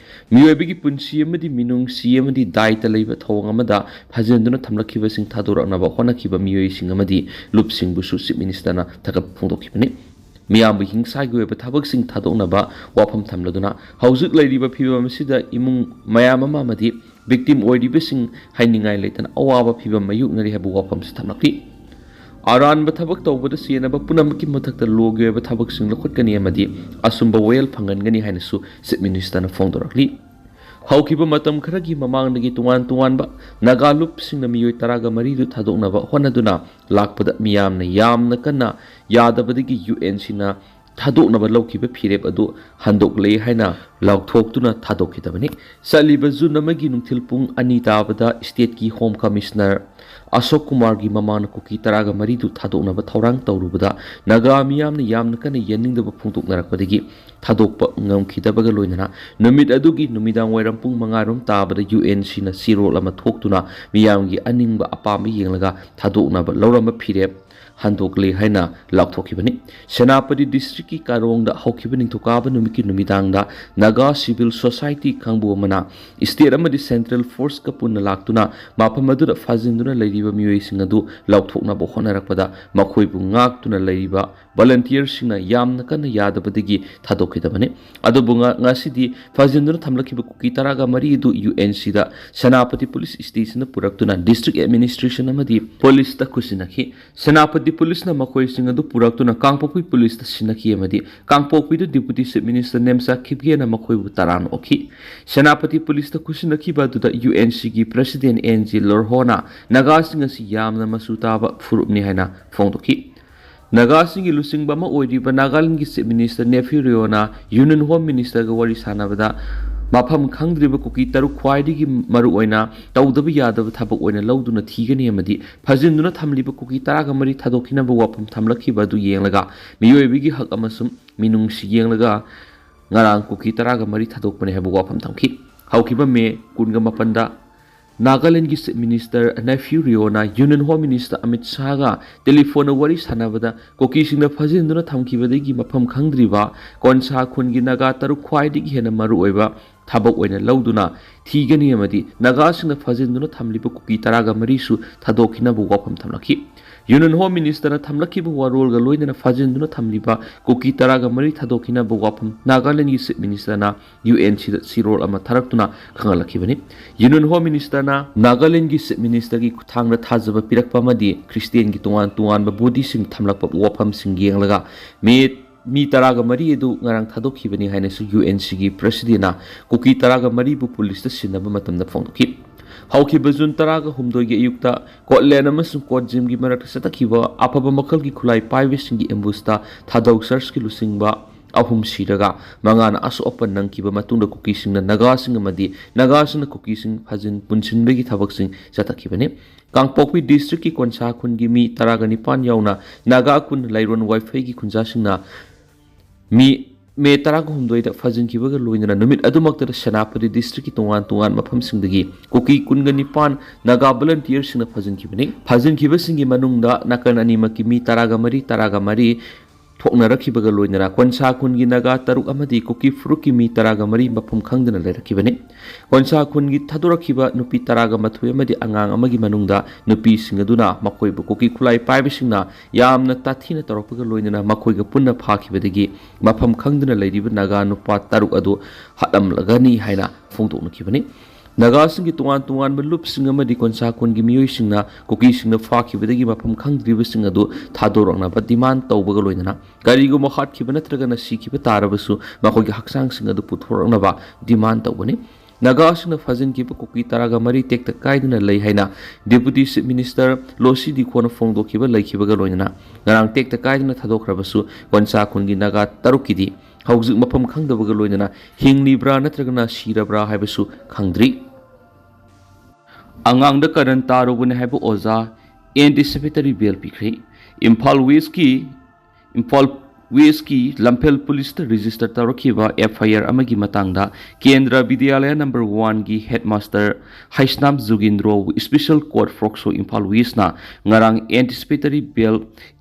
ꯃꯤꯑꯣꯏꯕꯒꯤ ꯄꯨꯟꯁꯤ ꯑꯃꯗꯤ ꯃꯤꯅꯨꯡꯁꯤ ꯑꯃꯗꯤ ꯗꯥꯏꯇ ꯂꯩꯕ ꯊꯧꯑꯣꯡ ꯑꯃꯗ ꯐꯥꯖꯤꯟꯗꯨꯅ ꯊꯝꯂꯛꯈꯤꯕꯁꯤꯡ ꯊꯥꯗꯣꯔꯛꯅꯕ ꯍꯣꯠꯅꯈꯤꯕ ꯃꯤꯑꯣꯏꯁꯤꯡ ꯑꯃꯗꯤ ꯂꯨꯞꯁꯤꯡꯕꯨꯁꯨ Chief Minister ꯅ ꯊꯥꯒꯠꯄ ꯐꯣꯡꯗꯣꯛꯈꯤꯕꯅꯤ꯫ ꯃꯤꯌꯥꯝꯕꯨ ꯍꯤꯡꯁꯥꯒꯤ ꯑꯣꯏꯕ ꯊꯕꯛꯁꯤꯡ ꯊꯥꯗꯣꯛꯅꯕ ꯋꯥꯐꯝ ꯊꯝꯂꯗꯨꯅ ꯍꯧꯖꯤꯛ ꯂꯩꯔꯤꯕ ꯐꯤꯕꯝ ꯑꯁꯤꯗ ꯏꯃꯨꯡ ꯃꯌꯥꯝ ꯑꯃ ꯑꯃꯗꯤ victim ꯑꯣꯏꯔꯤꯕꯁꯤꯡ ꯍꯥꯏꯅꯤꯡꯉꯥꯏ ꯂꯩꯇꯅ ꯑꯋꯥꯕ ꯐꯤꯕꯝ ꯃꯥꯌꯣꯛꯅꯔꯤ ꯍꯥꯏꯕ ꯋꯥꯐꯝꯁꯨ ꯊꯝꯂꯛꯂꯤ꯫ ꯑꯔꯥꯟꯕ ꯊꯕꯛ ꯇꯧꯕꯗ ꯆꯦꯟꯅꯕ ꯄꯨꯝꯅꯃꯛꯀꯤ ꯃꯊꯛꯇ ꯂꯣꯒꯤ ꯑꯣꯏꯕ ꯊꯕꯛꯁꯤꯡ ꯂꯧꯈꯠꯀꯅꯤ ꯑꯃꯗꯤ ꯑꯆꯨꯝꯕ ꯋꯥꯌꯦꯜ ꯐꯪꯍꯟꯒꯅꯤ ꯍꯥꯏꯅꯁꯨ Chief Minister ꯅ ꯐꯣꯡꯗꯣꯔꯛꯂꯤ꯫ ꯍꯧꯈꯤꯕ ꯃꯇꯝ ꯈꯔꯒꯤ ꯃꯃꯥꯡꯗꯒꯤ ꯇꯣꯉꯥꯟ ꯇꯣꯉꯥꯟꯕ ꯅꯥꯒꯥ ꯂꯨꯞꯁꯤꯡꯅ ꯃꯤꯑꯣꯏ ꯇꯔꯥꯒ ꯃꯔꯤꯗꯨ ꯊꯥꯗꯣꯛꯅꯕ ꯍꯣꯠꯅꯗꯨꯅ ꯂꯥꯛꯄꯗ ꯃꯤꯌꯥꯝꯅ ꯌꯥꯝꯅ ꯀꯟꯅ ꯌꯥꯗꯕꯗꯒꯤ ꯌꯨ ꯑꯦꯟ ꯁꯤꯅ ꯊꯥꯗꯣꯛꯅꯕ ꯂꯧꯈꯤꯕ ꯐꯤꯔꯦꯞ ꯑꯗꯨ ꯍꯟꯗꯣꯛꯂꯦ ꯍꯥꯏꯅ ꯂꯥꯎꯊꯣꯛꯇꯨꯅ ꯊꯥꯗꯣꯛꯈꯤꯗꯕꯅꯤ꯫ ꯆꯠꯂꯤꯕ ꯖꯨꯟ ꯑꯃꯒꯤ ꯅꯨꯡꯊꯤꯜ ꯄꯨꯡ ꯑꯅꯤ ꯇꯥꯕꯗ state ꯀꯤ Home Commissioner ꯑꯁꯣꯛ ꯀꯨꯃꯥꯔꯒꯤ ꯃꯃꯥꯅ ꯀꯨꯀꯤ ꯇꯔꯥꯒ ꯃꯔꯤꯗꯨ ꯊꯥꯗꯣꯛꯅꯕ ꯊꯧꯔꯥꯡ ꯇꯧꯔꯨꯕꯗ ꯅꯥꯒꯥ ꯃꯤꯌꯥꯝꯅ ꯌꯥꯝꯅ ꯀꯟꯅ ꯌꯥꯅꯤꯡꯗꯕ ꯐꯣꯡꯗꯣꯛꯅꯔꯛꯄꯗꯒꯤ ꯊꯥꯗꯣꯛꯄ ꯉꯝꯈꯤꯗꯕꯒ ꯂꯣꯏꯅꯅ ꯅꯨꯃꯤꯠ ꯑꯗꯨꯒꯤ ꯅꯨꯃꯤꯗꯥꯡ ꯋꯥꯏꯔꯝ ꯄꯨꯡ ꯃꯉꯥ ꯔꯣꯝ ꯇꯥꯕꯗ ꯌꯨ ꯑꯦꯟ ꯁꯤꯅ ꯆꯦꯔꯣꯜ ꯑꯃ ꯊꯣꯛꯇꯨꯅ ꯃꯤꯌꯥꯝꯒꯤ ꯑꯅꯤꯡꯕ ꯑꯄꯥꯝꯕ ꯌꯦꯡꯂꯒ ꯊꯥꯗꯣꯛꯅꯕ ꯂꯧꯔꯝꯕ ꯐꯤꯔꯦꯞ ꯍꯟꯗꯣꯛꯂꯦ ꯍꯥꯏꯅ ꯂꯥꯎꯊꯣꯛꯈꯤꯕꯅꯤ꯫ ꯁꯦꯅꯥꯄꯇꯤ district ꯀꯤ ꯀꯥꯔꯣꯡꯗ ꯍꯧꯈꯤꯕ ꯅꯤꯡꯊꯧꯀꯥꯕ ꯅꯨꯃꯤꯠꯀꯤ ꯅꯨꯃꯤꯗꯥꯡꯗ ꯅꯥꯒꯥ civil society ꯀꯥꯡꯕꯨ ꯑꯃꯅ state ꯑꯃꯗꯤ central force ꯀ ꯄꯨꯟꯅ ꯂꯥꯛꯇꯨꯅ ꯃꯐꯝ ꯑꯗꯨꯗ ꯐꯥꯖꯤꯟꯗꯨꯅ ꯂꯩꯔꯤꯕ ꯃꯤꯑꯣꯏꯁꯤꯡ ꯑꯗꯨ ꯂꯧꯊꯣꯛꯅꯕ ꯍꯣꯠꯅꯔꯛꯄꯗ ꯃꯈꯣꯏꯕꯨ ꯉꯥꯛꯇꯨꯅ ꯂꯩꯔꯤꯕ volunteer ꯁꯤꯡꯅ ꯌꯥꯝꯅ ꯀꯟꯅ ꯌꯥꯗꯕꯗꯒꯤ ꯊꯥꯗꯣꯛꯈꯤꯗꯕꯅꯤ꯫ ꯑꯗꯨꯕꯨ ꯉ-, ꯉꯁꯤꯗꯤ ꯐꯥꯖꯤꯟꯗꯨꯅ ꯊꯝꯂꯛꯈꯤꯕ ꯀꯨꯀꯤ ꯇꯔꯥꯒ ꯃꯔꯤ ꯑꯗꯨ ꯌꯨ ꯑꯦꯟ ꯁꯤꯗ ꯁꯦꯅꯥꯄꯇꯤ police station ꯗ ꯄꯨꯔꯛꯇꯨꯅ district administration ꯑꯃꯗꯤ police ꯇ ꯈꯨꯠꯁꯤꯟꯅꯈꯤ꯫ ꯁꯦꯅꯥꯄꯇꯤ police ꯅ ꯃꯈꯣꯏꯁꯤꯡ ꯑꯗꯨ ꯄꯨꯔꯛꯇꯨꯅ ꯀꯥꯡꯄꯣꯛꯄꯤ police ꯇ ꯁꯤꯟꯅꯈꯤ ꯑꯃꯗꯤ ꯀꯥꯡꯄꯣꯛꯄꯤꯗ Deputy Chief Minister ꯅꯦꯝꯆꯥ ꯈꯤꯞꯒꯦꯅ ꯃꯈꯣꯏꯕꯨ ꯇꯔꯥꯝꯅ ꯑꯣꯛꯈꯤ꯫ ꯁꯦꯅꯥꯄꯇꯤ police ꯇ ꯈꯨꯠꯁꯤꯟꯅꯈꯤꯕ ꯑꯗꯨꯗ ꯌꯨ ꯑꯦꯟ ꯁꯤꯒꯤ President ꯑꯦꯟ ꯖꯤ ꯂꯣꯔꯍꯣꯅ ꯅꯥꯒꯥꯁꯤꯡ ꯑꯁꯤ ꯌꯥꯝꯅ ꯃꯆꯨ ꯇꯥꯕ ꯐꯨꯔꯨꯞꯅꯤ ꯍꯥꯏꯅ ꯐꯣꯡꯗꯣꯛꯈꯤ꯫ ꯅꯥꯒꯥꯁꯤꯡꯒꯤ ꯂꯨꯆꯤꯡꯕ ꯑꯃ ꯑꯣꯏꯔꯤꯕ ꯅꯥꯒꯥꯂꯦꯟꯒꯤ Chief Minister Neiphiu Rio Union Home Minister ꯒ ꯋꯥꯔꯤ ꯁꯥꯟꯅꯕꯗ ꯃꯐꯝ ꯈꯪꯗ꯭ꯔꯤꯕ ꯀꯨꯀꯤ ꯇꯔꯨꯛ ꯈ꯭ꯋꯥꯏꯗꯒꯤ ꯃꯔꯨꯑꯣꯏꯅ ꯇꯧꯗꯕ ꯌꯥꯗꯕ ꯊꯕꯛ ꯑꯣꯏꯅ ꯂꯧꯗꯨꯅ ꯊꯤꯒꯅꯤ ꯑꯃꯗꯤ ꯐꯥꯖꯤꯟꯗꯨꯅ ꯊꯝꯂꯤꯕ ꯀꯨꯀꯤ ꯇꯔꯥꯒ ꯃꯔꯤ ꯊꯥꯗꯣꯛꯈꯤꯅꯕ ꯋꯥꯐꯝ ꯊꯝꯂꯛꯈꯤꯕ ꯑꯗꯨ ꯌꯦꯡꯂꯒ ꯃꯤꯑꯣꯏꯕꯒꯤ ꯍꯛ ꯑꯃꯁꯨꯡ ꯃꯤꯅꯨꯡꯁꯤ ꯌꯦꯡꯂꯒ ꯉꯔꯥꯡ ꯀꯨꯀꯤ ꯇꯔꯥꯒ ꯃꯔꯤ ꯊꯥꯗꯣꯛꯄꯅꯤ ꯍꯥꯏꯕ ꯋꯥꯐꯝ ꯊꯝꯈꯤ꯫ ꯍꯧꯈꯤꯕ ꯃꯦ ꯀꯨꯟꯒ ꯃꯥꯄꯟꯗ ꯅꯥꯒꯥꯂꯦꯟꯗꯒꯤ Chief Minister Neiphiu Rioꯅ Union Home Minister Amit ꯁꯥꯍꯒ ꯇꯦꯂꯤꯐꯣꯟꯗ ꯋꯥꯔꯤ ꯁꯥꯟꯅꯕꯗ ꯀꯨꯀꯤꯁꯤꯡꯅ ꯐꯥꯖꯤꯟꯗꯨꯅ ꯊꯝꯈꯤꯕꯗꯒꯤ ꯃꯐꯝ ꯈꯪꯗ꯭ꯔꯤꯕ ꯀꯣꯟꯁꯥ ꯈꯨꯟꯒꯤ ꯅꯥꯒꯥ ꯇꯔꯨꯛ ꯈ꯭ꯋꯥꯏꯗꯒꯤ ꯍꯦꯟꯅ ꯃꯔꯨꯑꯣꯏꯕ ꯊꯕꯛ ꯑꯣꯏꯅ ꯂꯧꯗꯨꯅ ꯊꯤꯒꯅꯤ ꯑꯃꯗꯤ ꯅꯥꯒꯥꯁꯤꯡꯅ ꯐꯥꯖꯤꯟꯗꯨꯅ ꯊꯝꯂꯤꯕ ꯀꯨꯀꯤ ꯇꯔꯥꯒ ꯃꯔꯤꯁꯨ ꯊꯥꯗꯣꯛꯈꯤꯅꯕ ꯋꯥꯐꯝ ꯊꯝꯂꯛꯈꯤ꯫ Union Home Ministerꯅ ꯊꯝꯂꯛꯈꯤꯕ ꯋꯥꯔꯣꯜꯒ ꯂꯣꯏꯅꯅ ꯐꯥꯖꯤꯟꯗꯨꯅ ꯊꯝꯂꯤꯕ ꯀꯨꯀꯤ ꯇꯔꯥꯒ ꯃꯔꯤ ꯊꯥꯗꯣꯛꯈꯤꯅꯕ ꯋꯥꯐꯝ ꯅꯥꯒꯥꯂꯦꯟꯗꯒꯤ Chief Ministerꯅ UNCꯗ ꯁꯤꯔꯣꯜ ꯑꯃ ꯊꯥꯔꯛꯇꯨꯅ ꯈꯪꯍꯜꯂꯛꯈꯤꯕꯅꯤ꯫ Union Home Ministerꯅ ꯅꯥꯒꯥꯂꯦꯟꯗꯒꯤ Chief Ministerꯒꯤ ꯈꯨꯠꯊꯥꯡꯗ ꯊꯥꯖꯕ ꯄꯤꯔꯛꯄ ꯑꯃꯗꯤ ꯈ꯭ꯔꯤꯁꯇꯤꯌꯥꯟꯒꯤ ꯇꯣꯉꯥꯟ ꯇꯣꯉꯥꯟꯕ ꯕꯣꯗꯤꯁꯤꯡ ꯊꯝꯂꯛꯄ ꯋꯥꯐꯝꯁꯤꯡ ꯌꯦꯡꯂꯒ ꯃꯤ, ꯃꯤ ꯇꯔꯥꯒ ꯃꯔꯤ ꯑꯗꯨ ꯉꯔꯥꯡ ꯊꯥꯗꯣꯛꯈꯤꯕꯅꯤ ꯍꯥꯏꯅꯁꯨ UNCꯒꯤ Presidentꯅ ꯀꯨꯀꯤ ꯇꯔꯥꯒ ꯃꯔꯤꯕꯨ ꯄꯨꯂꯤꯁꯇ ꯁꯤꯟꯅꯕ ꯃꯇꯝꯗ ꯐꯣꯡꯗꯣꯛꯈꯤ꯫ ꯍꯧꯈꯤꯕ ꯖꯨꯟ ꯇꯔꯥꯒ ꯍꯨꯝꯗꯣꯏꯒꯤ ꯑꯌꯨꯛꯇ ꯀꯣꯠꯂꯦꯟ ꯑꯃꯁꯨꯡ ꯀꯣꯠꯖꯤꯝꯒꯤ ꯃꯔꯛꯇ ꯆꯠꯊꯈꯤꯕ ꯑꯐꯕ ꯃꯈꯜꯒꯤ ꯈꯨꯠꯂꯥꯏ ꯄꯥꯏꯕꯁꯤꯡꯒꯤ ambushꯇ ꯊꯥꯗꯧ searchꯀꯤ ꯂꯨꯆꯤꯡꯕ ꯑꯍꯨꯝ ꯁꯤꯔꯒ ꯃꯉꯥꯅ ꯑꯁꯣꯛ ꯑꯄꯟ ꯅꯪꯈꯤꯕ ꯃꯇꯨꯡꯗ ꯀꯨꯀꯤꯁꯤꯡꯅ ꯅꯥꯒꯥꯁꯤꯡ ꯑꯃꯗꯤ ꯅꯥꯒꯥꯁꯤꯡꯅ ꯀꯨꯀꯤꯁꯤꯡ ꯐꯥꯖꯤꯟ ꯄꯨꯟꯁꯤꯟꯕꯒꯤ ꯊꯕꯛꯁꯤꯡ ꯆꯠꯊꯈꯤꯕꯅꯤ꯫ ꯀꯥꯡꯄꯣꯛꯄꯤ districtꯀꯤ ꯀꯣꯟꯁꯥ ꯈꯨꯟꯒꯤ ꯃꯤ ꯇꯔꯥꯒ ꯅꯤꯄꯥꯟ ꯌꯥꯎꯅ ꯅꯥꯒꯥ ꯈꯨꯟ ꯂꯩꯔꯣꯟ ꯋꯥꯏꯐꯩꯒꯤ ꯈꯨꯟꯖꯥꯁꯤꯡꯅ ꯃꯤ, ꯃꯦ ꯇꯔꯥꯒ ꯍꯨꯝꯗꯣꯏꯗ ꯐꯥꯖꯤꯟꯈꯤꯕꯒ ꯂꯣꯏꯅꯅ ꯅꯨꯃꯤꯠ ꯑꯗꯨꯃꯛꯇꯗ ꯁꯦꯅꯥꯄꯇꯤ districtꯀꯤ ꯇꯣꯉꯥꯟ ꯇꯣꯉꯥꯟꯕ ꯃꯐꯝꯁꯤꯡꯗꯒꯤ ꯀꯨꯀꯤ ꯀꯨꯟꯒ ꯅꯤꯄꯥꯟ ꯅꯥꯒꯥ volunteerꯁꯤꯡꯅ ꯐꯥꯖꯤꯟꯈꯤꯕꯅꯤ꯫ ꯐꯥꯖꯤꯟꯈꯤꯕꯁꯤꯡꯒꯤ ꯃꯅꯨꯡꯗ ꯅꯥꯀꯟ ꯑꯅꯤꯃꯛꯀꯤ ꯃꯤ ꯇꯔꯥꯒ ꯃꯔꯤ, ꯇꯔꯥꯒ ꯃꯔꯤ ꯊꯣꯛꯅꯔꯛꯈꯤꯕꯒ ꯂꯣꯏꯅꯅ ꯀꯣꯟꯁꯥ ꯈꯨꯟꯒꯤ ꯅꯥꯒꯥ ꯇꯔꯨꯛ ꯑꯃꯗꯤ ꯀꯨꯀꯤ ꯐꯨꯔꯨꯞꯀꯤ ꯃꯤ ꯇꯔꯥꯒ ꯃꯔꯤ ꯃꯐꯝ ꯈꯪꯗꯅ ꯂꯩꯔꯛꯈꯤꯕꯅꯤ꯫ ꯀꯣꯟꯁꯥ ꯈꯨꯟꯒꯤ ꯊꯥꯗꯣꯔꯛꯈꯤꯕ ꯅꯨꯄꯤ ꯇꯔꯥꯒ ꯃꯥꯊꯣꯏ ꯑꯃꯗꯤ ꯑꯉꯥꯡ ꯑꯃꯒꯤ ꯃꯅꯨꯡꯗ ꯅꯨꯄꯤꯁꯤꯡ ꯑꯗꯨꯅ ꯃꯈꯣꯏꯕꯨ ꯀꯨꯀꯤ ꯈꯨꯠꯂꯥꯏ ꯄꯥꯏꯕꯁꯤꯡꯅ ꯌꯥꯝꯅ ꯇꯥꯊꯤꯅ ꯇꯧꯔꯛꯄꯒ ꯂꯣꯏꯅꯅ ꯃꯈꯣꯏꯒ ꯄꯨꯟꯅ ꯐꯥꯈꯤꯕꯗꯒꯤ ꯃꯐꯝ ꯈꯪꯗꯅ ꯂꯩꯔꯤꯕ ꯅꯥꯒꯥ ꯅꯨꯄꯥ ꯇꯔꯨꯛ ꯑꯗꯨ ꯍꯥꯠꯂꯝꯂꯒꯅꯤ ꯍꯥꯏꯅ ꯐꯣꯡꯗꯣꯛꯅꯈꯤꯕꯅꯤ꯫ ꯅꯥꯒꯥꯁꯤꯡꯒꯤ ꯇꯣꯉꯥꯟ ꯇꯣꯉꯥꯟꯕ ꯂꯨꯞꯁꯤꯡ ꯑꯃꯗꯤ ꯀꯣꯟꯁꯥ ꯈꯨꯟꯒꯤ ꯃꯤꯑꯣꯏꯁꯤꯡꯅ ꯀꯨꯀꯤꯁꯤꯡꯅ ꯐꯥꯈꯤꯕꯗꯒꯤ ꯃꯐꯝ ꯈꯪꯗ꯭ꯔꯤꯕꯁꯤꯡ ꯑꯗꯨ ꯊꯥꯗꯣꯔꯛꯅꯕ demand ꯇꯧꯕꯒ ꯂꯣꯏꯅꯅ ꯀꯔꯤꯒꯨꯝꯕ ꯍꯥꯠꯈꯤꯕ ꯅꯠꯇ꯭ꯔꯒꯅ ꯁꯤꯈꯤꯕ ꯇꯥꯔꯕꯁꯨ ꯃꯈꯣꯏꯒꯤ ꯍꯛꯆꯥꯡꯁꯤꯡ ꯑꯗꯨ ꯄꯨꯊꯣꯔꯛꯅꯕ demand ꯇꯧꯒꯅꯤ꯫ ꯅꯥꯒꯥꯁꯤꯡꯅ ꯐꯥꯖꯤꯟꯈꯤꯕ ꯀꯨꯀꯤ ꯇꯔꯥꯒ ꯃꯔꯤ ꯇꯦꯛꯇ ꯀꯥꯏꯗꯅ ꯂꯩ ꯍꯥꯏꯅ Deputy Chief Minister ꯂꯣꯁꯤ ꯗꯤꯈꯣꯅ ꯐꯣꯡꯗꯣꯛꯈꯤꯕ ꯂꯩꯈꯤꯕꯒ ꯂꯣꯏꯅꯅ ꯉꯔꯥꯡ ꯇꯦꯛꯇ ꯀꯥꯏꯗꯅ ꯊꯥꯗꯣꯛꯈ꯭ꯔꯕꯁꯨ ꯀꯣꯟꯁꯥ ꯈꯨꯟꯒꯤ ꯅꯥꯒꯥ ꯇꯔꯨꯛꯀꯤꯗꯤ ꯍꯧꯖꯤꯛ ꯃꯐꯝ ꯈꯪꯗꯕꯒ ꯂꯣꯏꯅꯅ ꯍꯤꯡꯂꯤꯕ꯭ꯔꯥ ꯅꯠꯇ꯭ꯔꯒꯅ ꯁꯤꯔꯕ꯭ꯔꯥ ꯍꯥꯏꯕꯁꯨ ꯈꯪꯗ꯭ꯔꯤ꯫ ꯑꯉꯥꯡꯗ ꯀꯔꯟ ꯇꯥꯔꯨꯕꯅꯤ ꯍꯥꯏꯕ ꯑꯣꯖꯥ anticipatory bail ꯄꯤꯈ꯭ꯔꯦ꯫ ꯏꯝꯐꯥꯜ Westꯀꯤ, ꯏꯝꯐꯥꯜ ꯋꯦꯁꯀꯤ ꯂꯝꯐꯦꯜ ꯄꯨꯂꯤꯁꯇ ꯔꯦꯖꯤꯁꯇꯔ ꯇꯧꯔꯛꯈꯤꯕ ꯑꯦꯐ ꯑꯥꯏ ꯑꯥꯔ ꯑꯃꯒꯤ ꯃꯇꯥꯡꯗ ꯀꯦꯟꯗ꯭ꯔ ꯕꯤꯗ꯭ꯌꯥꯂꯌ ꯅꯝꯕꯔ ꯋꯥꯟꯒꯤ headmaster Heisnam ꯖꯨꯒꯤꯟꯗ꯭ꯔꯣꯕꯨ special court ꯐꯣꯛꯁꯣ Imphal ꯋꯦꯁꯅ ꯉꯔꯥꯡ ꯑꯦꯟꯇꯤꯁꯤꯄꯦꯇꯔꯤ ꯕꯦꯜ,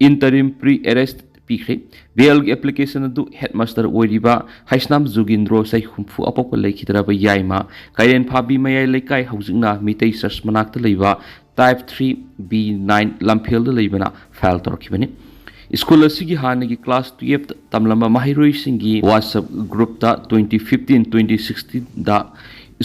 ꯏꯟꯇꯔꯤꯝ ꯄ꯭ꯔꯤ ꯑꯦꯔꯦꯁ꯭ꯠ ꯄꯤꯈ꯭ꯔꯦ꯫ ꯕꯦꯜꯒꯤ ꯑꯦꯄ꯭ꯂꯤꯀꯦꯁꯟ ꯑꯗꯨ ꯍꯦꯗꯃꯥꯁꯇꯔ ꯑꯣꯏꯔꯤꯕ ꯍꯩꯁꯅꯥꯝ ꯖꯨꯒꯤꯟꯗ꯭ꯔꯣ ꯆꯍꯤ ꯍꯨꯝꯐꯨ ꯑꯄꯣꯛꯄ ꯂꯩꯈꯤꯗ꯭ꯔꯕ ꯌꯥꯏꯃ ꯀꯩꯔꯦꯟꯐꯥꯕꯤ ꯃꯌꯥꯏ ꯂꯩꯀꯥꯏ, ꯍꯧꯖꯤꯛꯅ ꯃꯤꯇꯩ ꯆꯔꯆ ꯃꯅꯥꯛꯇ ꯂꯩꯕ ꯇꯥꯏꯞ ꯊ꯭ꯔꯤ ꯕꯤ ꯅꯥꯏꯟ ꯂꯝꯐꯦꯜꯗ ꯂꯩꯕꯅ ꯐꯥꯏꯜ ꯇꯧꯔꯛꯈꯤꯕꯅꯤ꯫ ꯁ꯭ꯀꯨꯜ ꯑꯁꯤꯒꯤ ꯍꯥꯟꯅꯒꯤ ꯀ꯭ꯂꯥꯁ ꯇꯨꯌꯦꯜꯐꯇ ꯇꯝꯂꯝꯕ ꯃꯍꯩꯔꯣꯏꯁꯤꯡꯒꯤ WhatsApp ꯒ꯭ꯔꯨꯞꯇ ꯇ꯭ꯋꯦꯟꯇꯤ ꯐꯤꯐꯇꯤꯟ ꯇ꯭ꯋꯦꯟꯇꯤ ꯁꯤꯛꯁꯇꯤꯟꯗ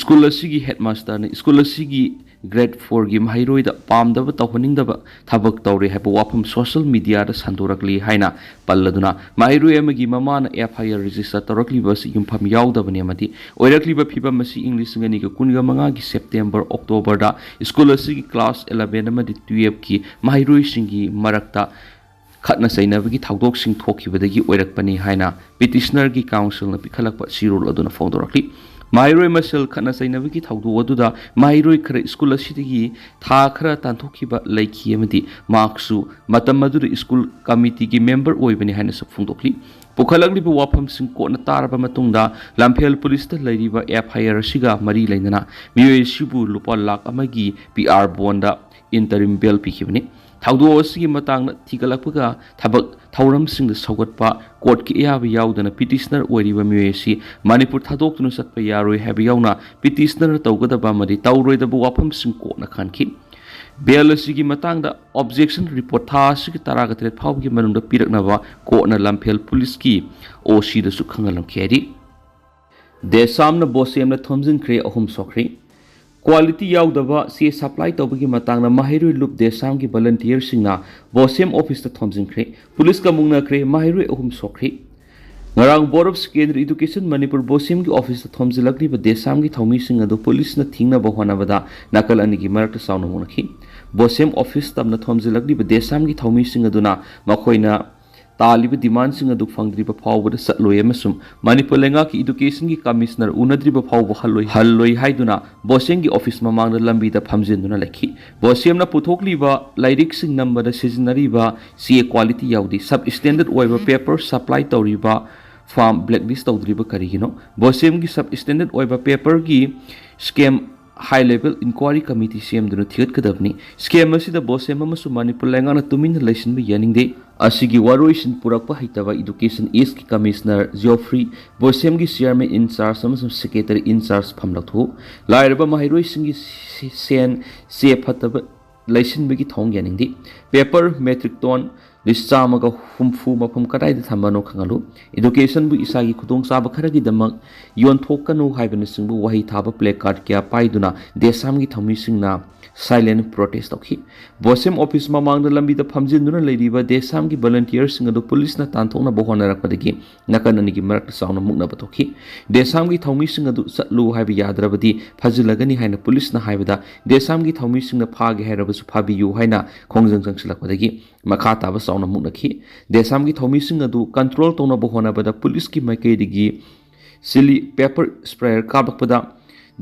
ꯁ꯭ꯀꯨꯜ ꯑꯁꯤꯒꯤ ꯍꯦꯗꯃꯥꯁꯇꯔꯅ ꯁ꯭ꯀꯨꯜ ꯑꯁꯤꯒꯤ ꯒ꯭ꯔꯦꯗ ꯐꯣꯔꯒꯤ ꯃꯍꯩꯔꯣꯏꯗ ꯄꯥꯝꯗꯕ, ꯇꯧꯍꯟꯅꯤꯡꯗꯕ ꯊꯕꯛ ꯇꯧꯔꯦ ꯍꯥꯏꯕ ꯋꯥꯐꯝ ꯁꯣꯁꯤꯌꯦꯜ ꯃꯤꯗꯤꯌꯥꯗ ꯁꯟꯗꯣꯔꯛꯂꯤ ꯍꯥꯏꯅ ꯄꯜꯂꯗꯨꯅ, ꯃꯍꯩꯔꯣꯏ ꯑꯃꯒꯤ ꯃꯃꯥꯅ ꯑꯦꯐ ꯑꯥꯏ ꯑꯥꯔ ꯔꯦꯖꯤꯁꯇꯔ ꯇꯧꯔꯛꯂꯤꯕ ꯑꯁꯤ ꯌꯨꯝꯐꯝ ꯌꯥꯎꯗꯕꯅꯤ ꯑꯃꯗꯤ ꯑꯣꯏꯔꯛꯂꯤꯕ ꯐꯤꯕꯝ ꯑꯁꯤ ꯏꯪ ꯂꯤꯁꯤꯡ ꯑꯅꯤꯒ ꯀꯨꯟꯒ ꯃꯉꯥꯒꯤ ꯁꯦꯞꯇꯦꯝꯕꯔ, ꯑꯣꯛꯇꯣꯕꯔꯗ ꯁ꯭ꯀꯨꯜ ꯑꯁꯤꯒꯤ ꯀ꯭ꯂꯥꯁ ꯏꯂꯚꯦꯟ ꯑꯃꯗꯤ ꯇꯨꯌꯦꯜꯐꯀꯤ ꯃꯍꯩꯔꯣꯏꯁꯤꯡꯒꯤ ꯃꯔꯛꯇ ꯈꯠꯅ ꯆꯩꯅꯕꯒꯤ ꯊꯧꯗꯣꯛꯁꯤꯡ ꯊꯣꯛꯈꯤꯕꯗꯒꯤ ꯑꯣꯏꯔꯛꯄꯅꯤ ꯍꯥꯏꯅ ꯄꯤꯇꯤꯁꯅꯔꯒꯤ ꯀꯥꯎꯟꯁꯤꯜꯅ ꯄꯤꯈꯠꯂꯛꯄ ꯆꯦꯔꯣꯜ ꯑꯗꯨꯅ ꯐꯣꯡꯗꯣꯔꯛꯂꯤ꯫ ꯃꯍꯩꯔꯣꯏ ꯃꯁꯦꯜ ꯈꯠꯅ ꯆꯩꯅꯕꯒꯤ ꯊꯧꯗꯣꯛ ꯑꯗꯨꯗ ꯃꯍꯩꯔꯣꯏ ꯈꯔ ꯁ꯭ꯀꯨꯜ ꯑꯁꯤꯗꯒꯤ ꯊꯥ ꯈꯔ ꯇꯥꯟꯊꯣꯛꯈꯤꯕ ꯂꯩꯈꯤ ꯑꯃꯗꯤ ꯃꯍꯥꯛꯁꯨ ꯃꯇꯝ ꯑꯗꯨꯗ ꯁ꯭ꯀꯨꯜ ꯀꯃꯤꯇꯤꯒꯤ ꯃꯦꯝꯕꯔ ꯑꯣꯏꯕꯅꯤ ꯍꯥꯏꯅꯁꯨ ꯐꯣꯡꯗꯣꯛꯂꯤ꯫ ꯄꯨꯈꯠꯂꯛꯂꯤꯕ ꯋꯥꯐꯝꯁꯤꯡ ꯀꯣꯟꯅ ꯇꯥꯔꯕ ꯃꯇꯨꯡꯗ ꯂꯝꯐꯦꯜ ꯄꯨꯂꯤꯁꯇ ꯂꯩꯔꯤꯕ ꯑꯦꯐ ꯑꯥꯏ ꯑꯥꯔ ꯑꯁꯤꯒ ꯃꯔꯤ ꯂꯩꯅꯅ ꯃꯤꯑꯣꯏ ꯑꯁꯤꯕꯨ ꯂꯨꯄꯥ ꯂꯥꯈ ꯑꯃꯒꯤ ꯄꯤ ꯑꯥꯔ ꯕꯣꯟꯗ ꯏꯟꯇꯔꯤꯝ ꯕꯦꯜ ꯄꯤꯈꯤꯕꯅꯤ꯫ ꯊꯧꯗꯣꯛ ꯑꯁꯤꯒꯤ ꯃꯇꯥꯡꯗ ꯊꯤꯒꯠꯂꯛꯄꯒ ꯊꯕꯛ ꯊꯧꯔꯝꯁꯤꯡꯗ ꯁꯧꯒꯠꯄ, ꯀꯣꯔꯠꯀꯤ ꯑꯌꯥꯕ ꯌꯥꯎꯗꯅ ꯄꯤꯇꯤꯁꯅꯔ ꯑꯣꯏꯔꯤꯕ ꯃꯤꯑꯣꯏ ꯑꯁꯤ ꯃꯅꯤꯄꯨꯔ ꯊꯥꯗꯣꯛꯇꯨꯅ ꯆꯠꯄ ꯌꯥꯔꯣꯏ ꯍꯥꯏꯕ ꯌꯥꯎꯅ ꯄꯤꯇꯤꯁꯅꯔꯅ ꯇꯧꯒꯗꯕ ꯑꯃꯗꯤ ꯇꯧꯔꯣꯏꯗꯕ ꯋꯥꯐꯝꯁꯤꯡ ꯀꯣꯟꯅ ꯈꯟꯈꯤ꯫ ꯕꯦꯜ ꯑꯁꯤꯒꯤ ꯃꯇꯥꯡꯗ ꯑꯣꯕꯖꯦꯛꯁꯟ ꯔꯤꯄꯣꯔꯠ ꯊꯥ ꯑꯁꯤꯒꯤ ꯇꯔꯥꯒ ꯇꯔꯦꯠ ꯐꯥꯎꯕꯒꯤ ꯃꯅꯨꯡꯗ ꯄꯤꯔꯛꯅꯕ ꯀꯣꯔꯠꯅ ꯂꯝꯐꯦꯜ ꯄꯨꯂꯤꯁꯀꯤ ꯑꯣ ꯁꯤꯗꯁꯨ ꯈꯪꯍꯜꯂꯝꯈꯤ ꯍꯥꯏꯔꯤ꯫ ꯗꯦꯁꯥꯝꯅ ꯕꯣꯁꯦꯝꯗ ꯊꯣꯝꯖꯤꯟꯈ꯭ꯔꯦ, ꯑꯍꯨꯝ ꯁꯣꯛꯈ꯭ꯔꯦ꯫ ꯀ꯭ꯋꯥꯂꯤꯇꯤ ꯌꯥꯎꯗꯕ ꯆꯦ ꯁꯄ꯭ꯂꯥꯏ ꯇꯧꯕꯒꯤ ꯃꯇꯥꯡꯗ ꯃꯍꯩꯔꯣꯏ ꯂꯨꯞ ꯗꯦꯁꯥꯝꯒꯤ ꯚꯣꯂꯟꯇꯤꯌꯔꯁꯤꯡꯅ ꯕꯣꯁꯦꯝ ꯑꯣꯐꯤꯁꯇ ꯊꯣꯝꯖꯤꯟꯈ꯭ꯔꯦ꯫ ꯄꯨꯂꯤꯁꯀ ꯃꯨꯛꯅꯈ꯭ꯔꯦ, ꯃꯍꯩꯔꯣꯏ ꯑꯍꯨꯝ ꯁꯣꯛꯈ꯭ꯔꯦ꯫ ꯉꯔꯥꯡ Board of Secondary Education Manipur ꯕꯣꯁꯦꯝꯒꯤ ꯑꯣꯐꯤꯁꯇ ꯊꯣꯝꯖꯤꯜꯂꯛꯂꯤꯕ ꯗꯦꯁꯥꯝꯒꯤ ꯊꯧꯃꯤꯁꯤꯡ ꯑꯗꯨ ꯄꯨꯂꯤꯁꯅ ꯊꯤꯡꯅꯕ ꯍꯣꯠꯅꯕꯗ ꯅꯥꯀꯜ ꯑꯅꯤꯒꯤ ꯃꯔꯛꯇ ꯆꯥꯎꯅ ꯃꯨꯛꯅꯈꯤ꯫ ꯕꯣꯁꯦꯝ ꯑꯣꯐꯤꯁ ꯇꯝꯅ ꯊꯣꯝꯖꯤꯜꯂꯛꯂꯤꯕ ꯗꯦꯁꯥꯝꯒꯤ ꯊꯧꯃꯤꯁꯤꯡ ꯑꯗꯨꯅ ꯃꯈꯣꯏꯅ ꯇꯥꯜꯂꯤꯕ ꯗꯤꯃꯥꯟꯁꯤꯡ ꯑꯗꯨ ꯐꯪꯗ꯭ꯔꯤꯕ ꯐꯥꯎꯕꯗ ꯆꯠꯂꯣꯏ ꯑꯃꯁꯨꯡ ꯃꯅꯤꯄꯨꯔ ꯂꯩꯉꯥꯛꯀꯤ ꯏꯗꯨꯀꯦꯁꯟꯒꯤ ꯀꯃꯤꯁꯅꯔ ꯎꯅꯗ꯭ꯔꯤꯕ ꯐꯥꯎꯕ ꯍꯜꯂꯣꯏ, ꯍꯜꯂꯣꯏ ꯍꯥꯏꯗꯨꯅ ꯕꯣꯁꯦꯝꯒꯤ ꯑꯣꯐꯤꯁ ꯃꯃꯥꯡꯗ ꯂꯝꯕꯤꯗ ꯐꯝꯖꯤꯟꯗꯨꯅ ꯂꯩꯈꯤ꯫ ꯕꯣꯁꯦꯝꯅ ꯄꯨꯊꯣꯛꯂꯤꯕ ꯂꯥꯏꯔꯤꯛꯁꯤꯡ ꯅꯝꯕꯗ ꯁꯤꯖꯤꯟꯅꯔꯤꯕ ꯆꯦ ꯀ꯭ꯋꯥꯂꯤꯇꯤ ꯌꯥꯎꯗꯦ, ꯁꯕ ꯁ꯭ꯇꯦꯟꯗꯔꯗ ꯑꯣꯏꯕ ꯄꯦꯄꯔ ꯁꯄ꯭ꯂꯥꯏ ꯇꯧꯔꯤꯕ ꯐꯥꯔꯝ ꯕ꯭ꯂꯦꯛꯂꯤꯁ ꯇꯧꯗ꯭ꯔꯤꯕ ꯀꯔꯤꯒꯤꯅꯣ? ꯕꯣꯁꯦꯝꯒꯤ ꯁꯕ ꯁ꯭ꯇꯦꯟꯗꯔꯗ ꯑꯣꯏꯕ ꯄꯦꯄꯔꯒꯤ ꯁ꯭ꯀꯦꯝ ꯍꯥꯏ ꯂꯦꯚꯦꯜ ꯏꯟꯀ꯭ꯋꯥꯏꯔꯤ ꯀꯃꯤꯇꯤ ꯁꯦꯝꯗꯨꯅ ꯊꯤꯒꯠꯀꯗꯕꯅꯤ꯫ ꯁ꯭ꯀꯦꯝ ꯑꯁꯤꯗ ꯕꯣꯁꯦꯝ ꯑꯃꯁꯨꯡ ꯃꯅꯤꯄꯨꯔ ꯂꯩꯉꯥꯛꯅ ꯇꯨꯃꯤꯟꯅ ꯂꯩꯁꯤꯟꯕ ꯌꯥꯅꯤꯡꯗꯦ꯫ ꯑꯁꯤꯒꯤ ꯋꯥꯔꯣꯏꯁꯤꯟ ꯄꯨꯔꯛꯄ ꯍꯩꯇꯕ ꯏꯗꯨꯀꯦꯁꯟ ꯏꯁꯀꯤ ꯀꯃꯤꯁꯅꯔ ꯖꯤꯑꯣꯐ꯭ꯔꯤ, ꯕꯣꯁꯦꯝꯒꯤ ꯆꯤꯌꯔꯃꯦꯟ ꯏꯟ ꯆꯥꯔꯖ ꯑꯃꯁꯨꯡ ꯁꯦꯀ꯭ꯔꯦꯇꯔꯤ ꯏꯟ ꯆꯥꯔꯖ ꯐꯝ ꯂꯧꯊꯣꯛꯎ꯫ ꯂꯥꯏꯔꯕ ꯃꯍꯩꯔꯣꯏꯁꯤꯡꯒꯤ ꯁꯦ-, ꯁꯦꯟ ꯆꯦ ꯐꯠꯇꯕ ꯂꯩꯁꯤꯟꯕꯒꯤ ꯊꯧꯑꯣꯡ ꯌꯥꯅꯤꯡꯗꯦ꯫ ꯄꯦꯄꯔ ꯃꯦꯇ꯭ꯔꯤꯛ ꯇꯣꯟ ꯂꯤꯁ ꯆꯥꯝꯃꯒ ꯍꯨꯝꯐꯨ ꯃꯐꯝ ꯀꯗꯥꯏꯗ ꯊꯝꯕꯅꯣ ꯈꯪꯍꯜꯂꯨ꯫ ꯏꯗꯨꯀꯦꯁꯟꯕꯨ ꯏꯁꯥꯒꯤ ꯈꯨꯗꯣꯡꯆꯥꯕ ꯈꯔꯒꯤꯗꯃꯛ ꯌꯣꯟꯊꯣꯛꯀꯅꯨ ꯍꯥꯏꯕꯅꯆꯤꯡꯕ ꯋꯥꯍꯩ ꯊꯥꯕ ꯄ꯭ꯂꯦ ꯀꯥꯔꯗ ꯀꯌꯥ ꯄꯥꯏꯗꯨꯅ ꯗꯦꯁꯥꯝꯒꯤ ꯊꯧꯃꯤꯁꯤꯡꯅ ꯁꯥꯏꯂꯦꯟ ꯄ꯭ꯔꯣꯇꯦꯁ ꯇꯧꯈꯤ꯫ ꯕꯣꯁꯦꯝ ꯑꯣꯐꯤꯁ ꯃꯃꯥꯡꯗ ꯂꯝꯕꯤꯗ ꯐꯝꯖꯤꯟꯗꯨꯅ ꯂꯩꯔꯤꯕ ꯗꯦꯁꯥꯝꯒꯤ ꯚꯣꯂꯨꯟꯇꯤꯌꯔꯁꯤꯡ ꯑꯗꯨ ꯄꯨꯂꯤꯁꯅ ꯇꯥꯟꯊꯣꯛꯅꯕ ꯍꯣꯠꯅꯔꯛꯄꯗꯒꯤ ꯅꯥꯀꯟ ꯑꯅꯤꯒꯤ ꯃꯔꯛꯇ ꯆꯥꯎꯅ ꯃꯨꯛꯅꯕ ꯊꯣꯛꯈꯤ꯫ ꯗꯦꯁꯥꯝꯒꯤ ꯊꯧꯃꯤꯁꯤꯡ ꯑꯗꯨ ꯆꯠꯂꯨ ꯍꯥꯏꯕ ꯌꯥꯗ꯭ꯔꯕꯗꯤ ꯐꯥꯖꯤꯜꯂꯒꯅꯤ ꯍꯥꯏꯅ ꯄꯨꯂꯤꯁꯅ ꯍꯥꯏꯕꯗ, ꯗꯦꯁꯥꯝꯒꯤ ꯊꯧꯃꯤꯁꯤꯡꯅ ꯐꯥꯒꯦ ꯍꯥꯏꯔꯕꯁꯨ ꯐꯥꯕꯤꯌꯨ ꯍꯥꯏꯅ ꯈꯣꯡꯖꯪ ꯆꯪꯁꯤꯜꯂꯛꯄꯗꯒꯤ ꯃꯈꯥ ꯇꯥꯕ ꯆꯥꯎꯅ ꯃꯨꯛꯅꯈꯤ꯫ ꯗꯦꯁꯥꯝꯒꯤ ꯊꯧꯃꯤꯁꯤꯡ ꯑꯗꯨ ꯀꯟꯇ꯭ꯔꯣꯜ ꯇꯧꯅꯕ ꯍꯣꯠꯅꯕꯗ ꯄꯨꯂꯤꯁꯀꯤ ꯃꯥꯏꯀꯩꯗꯒꯤ ꯆꯤꯂꯤ ꯄꯦꯄꯔ ꯁ꯭ꯄ꯭ꯔꯦꯌꯔ ꯀꯥꯞꯂꯛꯄꯗ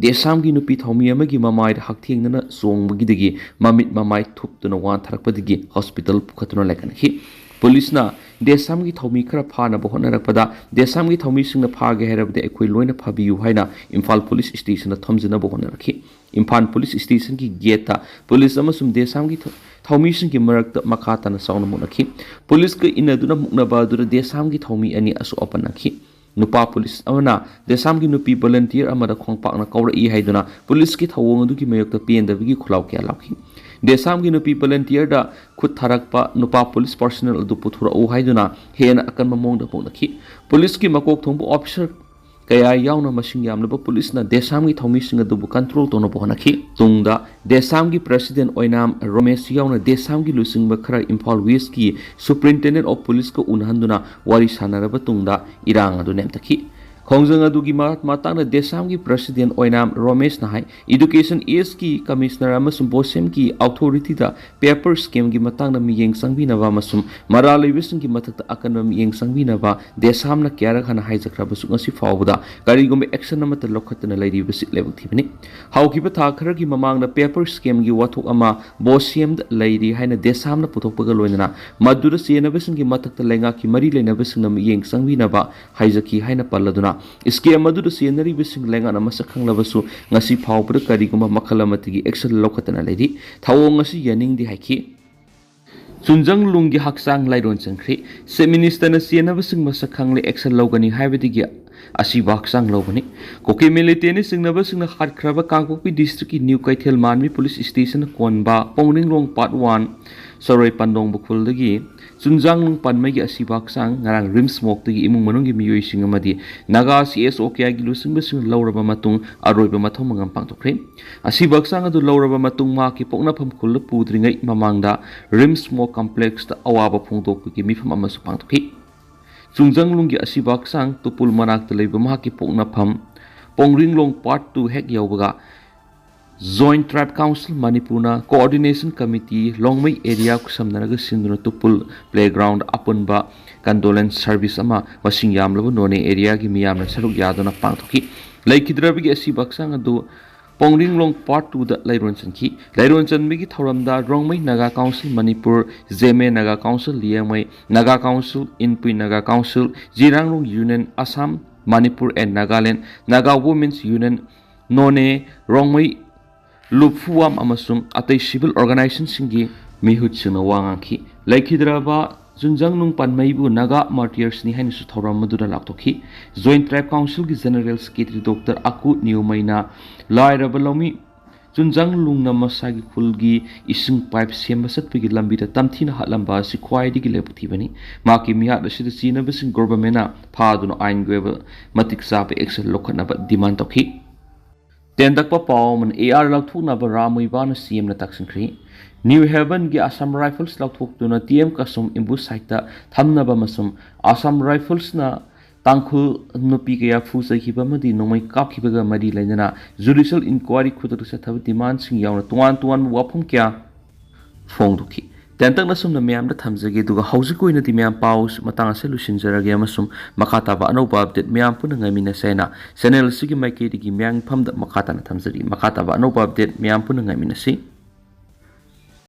ꯗꯦꯁꯥꯝꯒꯤ ꯅꯨꯄꯤ ꯊꯧꯃꯤ ꯑꯃꯒꯤ ꯃꯃꯥꯏꯗ ꯍꯛꯊꯦꯡꯅꯅ ꯆꯣꯡꯕꯒꯤꯗꯒꯤ ꯃꯃꯤꯠ ꯃꯃꯥꯏ ꯊꯨꯞꯇꯨꯅ ꯋꯥꯟꯊꯔꯛꯄꯗꯒꯤ ꯍꯣꯁꯄꯤꯇꯥꯜ ꯄꯨꯈꯠꯇꯨꯅ ꯂꯩꯈꯠꯅꯈꯤ꯫ ꯄꯨꯂꯤꯁꯅ ꯗꯦꯁꯥꯝꯒꯤ ꯊꯧꯃꯤ ꯈꯔ ꯐꯥꯅꯕ ꯍꯣꯠꯅꯔꯛꯄꯗ, ꯗꯦꯁꯥꯝꯒꯤ ꯊꯧꯃꯤꯁꯤꯡꯅ ꯐꯥꯒꯦ ꯍꯥꯏꯔꯕꯗꯤ ꯑꯩꯈꯣꯏ ꯂꯣꯏꯅ ꯐꯥꯕꯤꯌꯨ ꯍꯥꯏꯅ ꯏꯝꯐꯥꯜ ꯄꯨꯂꯤꯁ ꯁ꯭ꯇꯦꯁꯟꯗ ꯊꯣꯝꯖꯤꯟꯅꯕ ꯍꯣꯠꯅꯔꯛꯈꯤ꯫ ꯏꯝꯐꯥꯜ ꯄꯨꯂꯤꯁ ꯁ꯭ꯇꯦꯁꯟꯒꯤ ꯒꯦꯠꯇ ꯄꯨꯂꯤꯁ ꯑꯃꯁꯨꯡ ꯗꯦꯁꯥꯝꯒꯤ ꯊ-, ꯊꯧꯃꯤꯁꯤꯡꯒꯤ ꯃꯔꯛꯇ ꯃꯈꯥ ꯇꯥꯅ ꯆꯥꯎꯅ ꯃꯨꯛꯅꯈꯤ꯫ ꯄꯨꯂꯤꯁꯀ ꯏꯟꯅꯗꯨꯅ ꯃꯨꯛꯅꯕ ꯑꯗꯨꯗ ꯗꯦꯁꯥꯝꯒꯤ ꯊꯧꯃꯤ ꯑꯅꯤ ꯑꯁꯣꯛ ꯑꯄꯟ ꯅꯪꯈꯤ꯫ ꯅꯨꯄꯥ ꯄꯨꯂꯤꯁ ꯑꯃꯅ ꯗꯦꯁꯥꯝꯒꯤ ꯅꯨꯄꯤ ꯚꯣꯂꯨꯟꯇꯤꯌꯔ ꯑꯃꯗ ꯈꯣꯡꯄꯥꯛꯅ ꯀꯥꯎꯔꯛꯏ ꯍꯥꯏꯗꯨꯅ ꯄꯨꯂꯤꯁꯀꯤ ꯊꯧꯑꯣꯡ ꯑꯗꯨꯒꯤ ꯃꯥꯌꯣꯛꯇ ꯄꯦꯟꯗꯕꯒꯤ ꯈꯨꯜꯂꯥꯎ ꯀꯌꯥ ꯂꯥꯎꯈꯤ꯫ ꯗꯦꯁꯥꯝꯒꯤ ꯅꯨꯄꯤ ꯚꯣꯂꯨꯟꯇꯤꯌꯔꯗ ꯈꯨꯠ ꯊꯥꯔꯛꯄ ꯅꯨꯄꯥ ꯄꯨꯂꯤꯁ ꯄꯥꯔꯁꯣꯅꯦꯜ ꯑꯗꯨ ꯄꯨꯊꯣꯔꯛꯎ ꯍꯥꯏꯗꯨꯅ ꯍꯦꯟꯅ ꯑꯀꯟꯕ ꯃꯑꯣꯡꯗ ꯃꯨꯛꯅꯈꯤ꯫ ꯄꯨꯂꯤꯁꯀꯤ ꯃꯀꯣꯛ ꯊꯣꯡꯕ ꯑꯣꯐꯤꯁꯔ ꯀꯌꯥ ꯌꯥꯎꯅ ꯃꯁꯤꯡ ꯌꯥꯝꯂꯕ ꯄꯨꯂꯤꯁꯅ ꯗꯦꯁꯥꯝꯒꯤ ꯊꯧꯃꯤꯁꯤꯡ ꯑꯗꯨꯕꯨ ꯀꯟꯇ꯭ꯔꯣꯜ ꯇꯧꯅꯕ ꯍꯣꯠꯅꯈꯤ꯫ ꯇꯨꯡꯗ ꯗꯦꯁꯥꯝꯒꯤ ꯄ꯭ꯔꯦꯁꯤꯗꯦꯟ ꯑꯣꯏꯅꯥꯝ ꯔꯣꯃꯦꯁ ꯌꯥꯎꯅ ꯗꯦꯁꯥꯝꯒꯤ ꯂꯨꯆꯤꯡꯕ ꯈꯔ ꯏꯝꯐꯥꯜ ꯋꯦꯁꯀꯤ ꯁꯨꯄ꯭ꯔꯤꯟꯇꯦꯟꯗꯦꯟ ꯑꯣꯐ ꯄꯨꯂꯤꯁꯀ ꯎꯅꯍꯟꯗꯨꯅ ꯋꯥꯔꯤ ꯁꯥꯟꯅꯔꯕ ꯇꯨꯡꯗ ꯏꯔꯥꯡ ꯑꯗꯨ ꯅꯦꯝꯊꯈꯤ꯫ ꯈꯣꯡꯖꯪ ꯑꯗꯨꯒꯤ ꯃ- ꯃꯇꯥꯡꯗ ꯗꯦꯁꯥꯝꯒꯤ ꯄ꯭ꯔꯁꯤꯗꯦꯟ ꯑꯣꯏꯅꯥꯝ ꯔꯣꯃꯦꯁꯅ ꯍꯥꯏ, ꯏꯗꯨꯀꯦꯁꯟ ꯏꯁꯀꯤ ꯀꯃꯤꯁꯅꯔ ꯑꯃꯁꯨꯡ ꯕꯣꯁꯦꯝꯒꯤ ꯑꯣꯊꯣꯔꯤꯇꯤꯗ ꯄꯦꯄꯔ ꯁ꯭ꯀꯦꯝꯒꯤ ꯃꯇꯥꯡꯗ ꯃꯤꯠꯌꯦꯡ ꯆꯪꯕꯤꯅꯕ ꯑꯃꯁꯨꯡ ꯃꯔꯥꯜ ꯂꯩꯕꯁꯤꯡꯒꯤ ꯃꯊꯛꯇ ꯑꯀꯟꯕ ꯃꯤꯠꯌꯦꯡ ꯆꯪꯕꯤꯅꯕ ꯗꯦꯁꯥꯝꯅ ꯀꯌꯥꯔꯛ ꯍꯟꯅ ꯍꯥꯏꯖꯈ꯭ꯔꯕꯁꯨ ꯉꯁꯤ ꯐꯥꯎꯕꯗ ꯀꯔꯤꯒꯨꯝꯕ ꯑꯦꯛꯁꯟ ꯑꯃꯠꯇ ꯂꯧꯈꯠꯇꯅ ꯂꯩꯔꯤꯕꯁꯤ ꯂꯥꯏꯕꯛ ꯊꯤꯕꯅꯤ꯫ ꯍꯧꯈꯤꯕ ꯊꯥ ꯈꯔꯒꯤ ꯃꯃꯥꯡꯗ ꯄꯦꯄꯔ ꯁ꯭ꯀꯦꯝꯒꯤ ꯋꯥꯊꯣꯛ ꯑꯃ ꯕꯣꯁꯦꯝꯗ ꯂꯩꯔꯤ ꯍꯥꯏꯅ ꯗꯦꯁꯥꯝꯅ ꯄꯨꯊꯣꯛꯄꯒ ꯂꯣꯏꯅꯅ ꯃꯗꯨꯗ ꯆꯦꯟꯅꯕꯁꯤꯡꯒꯤ ꯃꯊꯛꯇ ꯂꯩꯉꯥꯛꯀꯤ ꯃꯔꯤ ꯂꯩꯅꯕꯁꯤꯡꯅ ꯃꯤꯠꯌꯦꯡ ꯆꯪꯕꯤꯅꯕ ꯍꯥꯏꯖꯈꯤ ꯍꯥꯏꯅ ꯄꯜꯂꯗꯨꯅ, ꯁ꯭ꯀꯦꯝ ꯑꯗꯨꯗ ꯆꯦꯟꯅꯔꯤꯕꯁꯤꯡ ꯂꯩꯉꯥꯛꯅ ꯃꯁꯛ ꯈꯪꯂꯕꯁꯨ ꯉꯁꯤ ꯐꯥꯎꯕꯗ ꯀꯔꯤꯒꯨꯝꯕ ꯃꯈꯜ ꯑꯃꯠꯇꯒꯤ ꯑꯦꯛꯁꯟ ꯂꯧꯈꯠꯇꯅ ꯂꯩꯔꯤ꯫ ꯊꯧꯑꯣꯡ ꯑꯁꯤ ꯌꯥꯅꯤꯡꯗꯦ ꯍꯥꯏꯈꯤ꯫ ꯆꯨꯟꯖꯪꯂꯨꯡꯒꯤ ꯍꯛꯆꯥꯡ ꯂꯥꯏꯔꯣꯟ ꯆꯟꯈ꯭ꯔꯦ꯫ ꯆꯤꯐ ꯃꯤꯅꯤꯁꯇꯔꯅ ꯆꯦꯟꯅꯕꯁꯤꯡ ꯃꯁꯛ ꯈꯪꯂꯦ, ꯑꯦꯛꯁꯟ ꯂꯧꯒꯅꯤ ꯍꯥꯏꯕꯗꯒꯤ ꯑꯁꯤꯕ ꯍꯛꯆꯥꯡ ꯂꯧꯕꯅꯤ꯫ ꯀꯨꯀꯤ ꯃꯤꯂꯤꯇꯦꯟꯅ ꯆꯤꯡꯅꯕꯁꯤꯡꯅ ꯍꯥꯠꯈ꯭ꯔꯕ ꯀꯥꯡꯄꯣꯛꯄꯤ ꯗꯤꯁꯇ꯭ꯔꯤꯛꯀꯤ ꯅ꯭ꯌꯨ ꯀꯩꯊꯦꯜ ꯃꯥꯟꯕꯤ ꯄꯨꯂꯤꯁ ꯁ꯭ꯇꯦꯁꯟ ꯀꯣꯟꯕ ꯄꯣꯡꯔꯤꯡꯂꯣꯡ ꯄꯥꯔꯠ ꯋꯥꯟ ꯁꯔꯣꯏ ꯄꯟꯗꯣꯡꯕ ꯈꯨꯜꯗꯒꯤ ꯆꯨꯟꯖꯥꯡꯂꯨꯡ ꯄꯥꯟꯃꯩꯒꯤ ꯑꯁꯤꯕ ꯍꯛꯆꯥꯡ ꯉꯔꯥꯡ ꯔꯤꯝꯁ ꯃꯣꯛꯇꯒꯤ ꯏꯃꯨꯡ ꯃꯅꯨꯡꯒꯤ ꯃꯤꯑꯣꯏꯁꯤꯡ ꯑꯃꯗꯤ ꯅꯥꯒꯥ ꯁꯤ ꯑꯦꯁ ꯑꯣ ꯀꯦ ꯑꯥꯏꯒꯤ ꯂꯨꯆꯤꯡꯕꯁꯤꯡꯅ ꯂꯧꯔꯕ ꯃꯇꯨꯡ ꯑꯔꯣꯏꯕ ꯃꯊꯧ ꯃꯉꯝ ꯄꯥꯡꯊꯣꯛꯈ꯭ꯔꯦ꯫ ꯑꯁꯤꯕ ꯍꯛꯆꯥꯡ ꯑꯗꯨ ꯂꯧꯔꯕ ꯃꯇꯨꯡ ꯃꯍꯥꯛꯀꯤ ꯄꯣꯛꯅꯐꯝ ꯈꯨꯜꯗ ꯄꯨꯗ꯭ꯔꯤꯉꯩ ꯃꯃꯥꯡꯗ ꯔꯤꯝꯁ ꯃꯣꯛ ꯀꯝꯄ꯭ꯂꯦꯛꯁꯇ ꯑꯋꯥꯕ ꯐꯣꯡꯗꯣꯛꯄꯒꯤ ꯃꯤꯐꯝ ꯑꯃꯁꯨ ꯄꯥꯡꯊꯣꯛꯈꯤ꯫ ꯆꯨꯟꯖꯥꯡꯂꯨꯡꯒꯤ ꯑꯁꯤꯕ ꯍꯛꯆꯥꯡ ꯇꯨꯄꯨꯜ ꯃꯅꯥꯛꯇ ꯂꯩꯕ ꯃꯍꯥꯛꯀꯤ ꯄꯣꯛꯅꯐꯝ ꯄꯣꯡꯔꯤꯡꯂꯣꯡ ꯄꯥꯔꯠ ꯇꯨ ꯍꯦꯛ ꯌꯧꯕꯒ ꯖꯣꯏꯟꯠ ꯇ꯭ꯔꯥꯏꯕ ꯀꯥꯎꯟꯁꯤꯜ ꯃꯅꯤꯄꯨꯔꯅ ꯀꯣꯑꯣꯔꯗꯤꯅꯦꯁꯟ ꯀꯃꯤꯇꯤ ꯂꯣꯡꯃꯩ ꯑꯦꯔꯤꯌꯥ ꯈꯨꯠꯁꯝꯅꯔꯒ ꯁꯤꯟꯗꯨꯅ ꯇꯨꯄꯨꯜ ꯄ꯭ꯂꯦꯒ꯭ꯔꯥꯎꯟꯗ ꯑꯄꯨꯟꯕ ꯀꯟꯗꯣꯂꯦꯟꯁ ꯁꯔꯚꯤꯁ ꯑꯃ ꯃꯁꯤꯡ ꯌꯥꯝꯂꯕ ꯅꯣꯅꯦ ꯑꯦꯔꯤꯌꯥꯒꯤ ꯃꯤꯌꯥꯝꯅ ꯁꯔꯨꯛ ꯌꯥꯗꯨꯅ ꯄꯥꯡꯊꯣꯛꯈꯤ꯫ ꯂꯩꯈꯤꯗ꯭ꯔꯕꯒꯤ ꯑꯁꯤꯕ ꯍꯛꯆꯥꯡ ꯑꯗꯨ ꯄꯣꯡꯔꯤꯡꯂꯣꯡ ꯄꯥꯔꯠ ꯇꯨꯗ ꯂꯩꯔꯣꯟ ꯆꯟꯈꯤ꯫ ꯂꯩꯔꯣꯟ ꯆꯟꯕꯒꯤ ꯊꯧꯔꯝꯗ Rongmei Naga council Manipur, Zeme Naga council Liangmai Naga council, Inpui Naga council, Zeliangrong union Assam, Manipur and Nagaland, Naga women's union, Noney, Rongmei ꯂꯨꯞꯐꯨꯋꯥꯝ ꯑꯃꯁꯨꯡ ꯑꯇꯩ ꯁꯤꯚꯤꯜ ꯑꯣꯔꯒꯅꯥꯏꯖꯦꯁꯟꯁꯤꯡꯒꯤ ꯃꯤꯍꯨꯠꯁꯤꯡꯅ ꯋꯥ ꯉꯥꯡꯈꯤ꯫ ꯂꯩꯈꯤꯗ꯭ꯔꯕ ꯆꯨꯟꯖꯥꯡꯂꯨꯡ ꯄꯥꯟꯃꯩꯕꯨ ꯅꯥꯒꯥ ꯃꯥꯔꯇꯤꯌꯔꯁꯅꯤ ꯍꯥꯏꯅꯁꯨ ꯊꯧꯔꯝ ꯑꯗꯨꯗ ꯂꯥꯎꯊꯣꯛꯈꯤ꯫ ꯖꯣꯏꯟꯠ ꯇ꯭ꯔꯥꯏꯕ ꯀꯥꯎꯟꯁꯤꯜꯒꯤ ꯖꯦꯅꯔꯦꯜ ꯁꯦꯀ꯭ꯔꯦꯇꯔꯤ ꯗꯣꯛꯇꯔ ꯑꯀꯨ ꯅꯤꯌꯣꯃꯩꯅ ꯂꯥꯏꯔꯕ ꯂꯧꯃꯤ ꯆꯨꯟꯖꯥꯡꯂꯨꯡꯅ ꯃꯁꯥꯒꯤ ꯈꯨꯜꯒꯤ ꯏꯁꯤꯡ ꯄꯥꯏꯞ ꯁꯦꯝꯕ ꯆꯠꯄꯒꯤ ꯂꯝꯕꯤꯗ ꯇꯝꯊꯤꯅ ꯍꯥꯠꯂꯝꯕ ꯑꯁꯤ ꯈ꯭ꯋꯥꯏꯗꯒꯤ ꯂꯥꯏꯕꯛ ꯊꯤꯕꯅꯤ꯫ ꯃꯍꯥꯛꯀꯤ ꯃꯤꯍꯥꯠ ꯑꯁꯤꯗ ꯆꯦꯟꯅꯕꯁꯤꯡ ꯒꯣꯚꯔꯟꯃꯦꯟꯠꯅ ꯐꯥꯗꯨꯅ ꯑꯥꯏꯟꯒꯤ ꯑꯣꯏꯕ ꯃꯇꯤꯛ ꯆꯥꯕ ꯑꯦꯛꯁꯟ ꯂꯧꯈꯠꯅꯕ ꯗꯤꯃꯥꯟ ꯇꯧꯈꯤ꯫ ꯇꯦꯟꯗꯛꯄ ꯄꯥꯎ ꯑꯃꯅ, ꯑꯦ ꯑꯥꯔ ꯂꯧꯊꯣꯛꯅꯕ ꯔꯥꯝ ꯃꯨꯏꯕꯥꯅ ꯁꯤ ꯑꯦꯝꯅ ꯇꯛꯁꯤꯟꯈ꯭ꯔꯤ꯫ ꯅ꯭ꯌꯨ ꯍꯦꯚꯟꯒꯤ ꯑꯁꯥꯝ ꯔꯥꯏꯐꯜꯁ ꯂꯧꯊꯣꯛꯇꯨꯅ ꯇꯤ ꯑꯦꯝ ꯀꯁꯨꯝ ꯑꯦꯝꯕꯨꯁ ꯁꯥꯏꯠꯇ ꯊꯝꯅꯕ ꯑꯃꯁꯨꯡ ꯑꯁꯥꯝ ꯔꯥꯏꯐꯜꯁꯅ ꯇꯥꯡꯈꯨꯜ ꯅꯨꯄꯤ ꯀꯌꯥ ꯐꯨ ꯆꯩꯈꯤꯕ ꯑꯃꯗꯤ ꯅꯣꯡꯃꯩ ꯀꯥꯞꯈꯤꯕꯒ ꯃꯔꯤ ꯂꯩꯅꯅ ꯖꯨꯗꯤꯁꯤꯌꯦꯜ ꯏꯟꯀ꯭ꯋꯥꯔꯤ ꯈꯨꯗꯛꯇ ꯆꯠꯊꯕ ꯗꯤꯃꯥꯟꯁꯤꯡ ꯌꯥꯎꯅ ꯇꯣꯉꯥꯟ ꯇꯣꯉꯥꯟꯕ ꯋꯥꯐꯝ ꯀꯌꯥ ꯐꯣꯡꯗꯣꯛꯈꯤ꯫ ꯇꯦꯟꯇꯛꯅ ꯁꯨꯝꯅ ꯃꯌꯥꯝꯗ ꯊꯝꯖꯒꯦ, ꯑꯗꯨꯒ ꯍꯧꯖꯤꯛꯀꯤ ꯑꯣꯏꯅꯗꯤ ꯃꯌꯥꯝ ꯄꯥꯎ ꯃꯇꯥꯡ ꯑꯁꯤ ꯂꯣꯏꯁꯤꯟꯖꯔꯒꯦ, ꯑꯃꯁꯨꯡ ꯃꯈꯥ ꯇꯥꯕ ꯑꯅꯧꯕ ꯑꯞꯗꯦꯠ ꯃꯌꯥꯝ ꯄꯨꯟꯅ ꯉꯥꯏꯃꯤꯟꯅꯁꯦ ꯍꯥꯏꯅ ꯆꯦꯅꯦꯜ ꯑꯁꯤꯒꯤ ꯃꯥꯏꯀꯩꯗꯒꯤ ꯃꯌꯥꯝꯒꯤ ꯐꯝꯗ ꯃꯈꯥ ꯇꯥꯅ ꯊꯝꯖꯔꯤ꯫ ꯃꯈꯥ ꯇꯥꯕ ꯑꯅꯧꯕ ꯑꯞꯗꯦꯠ ꯃꯌꯥꯝ ꯄꯨꯟꯅ ꯉꯥꯏꯃꯤꯟꯅꯁꯤ꯫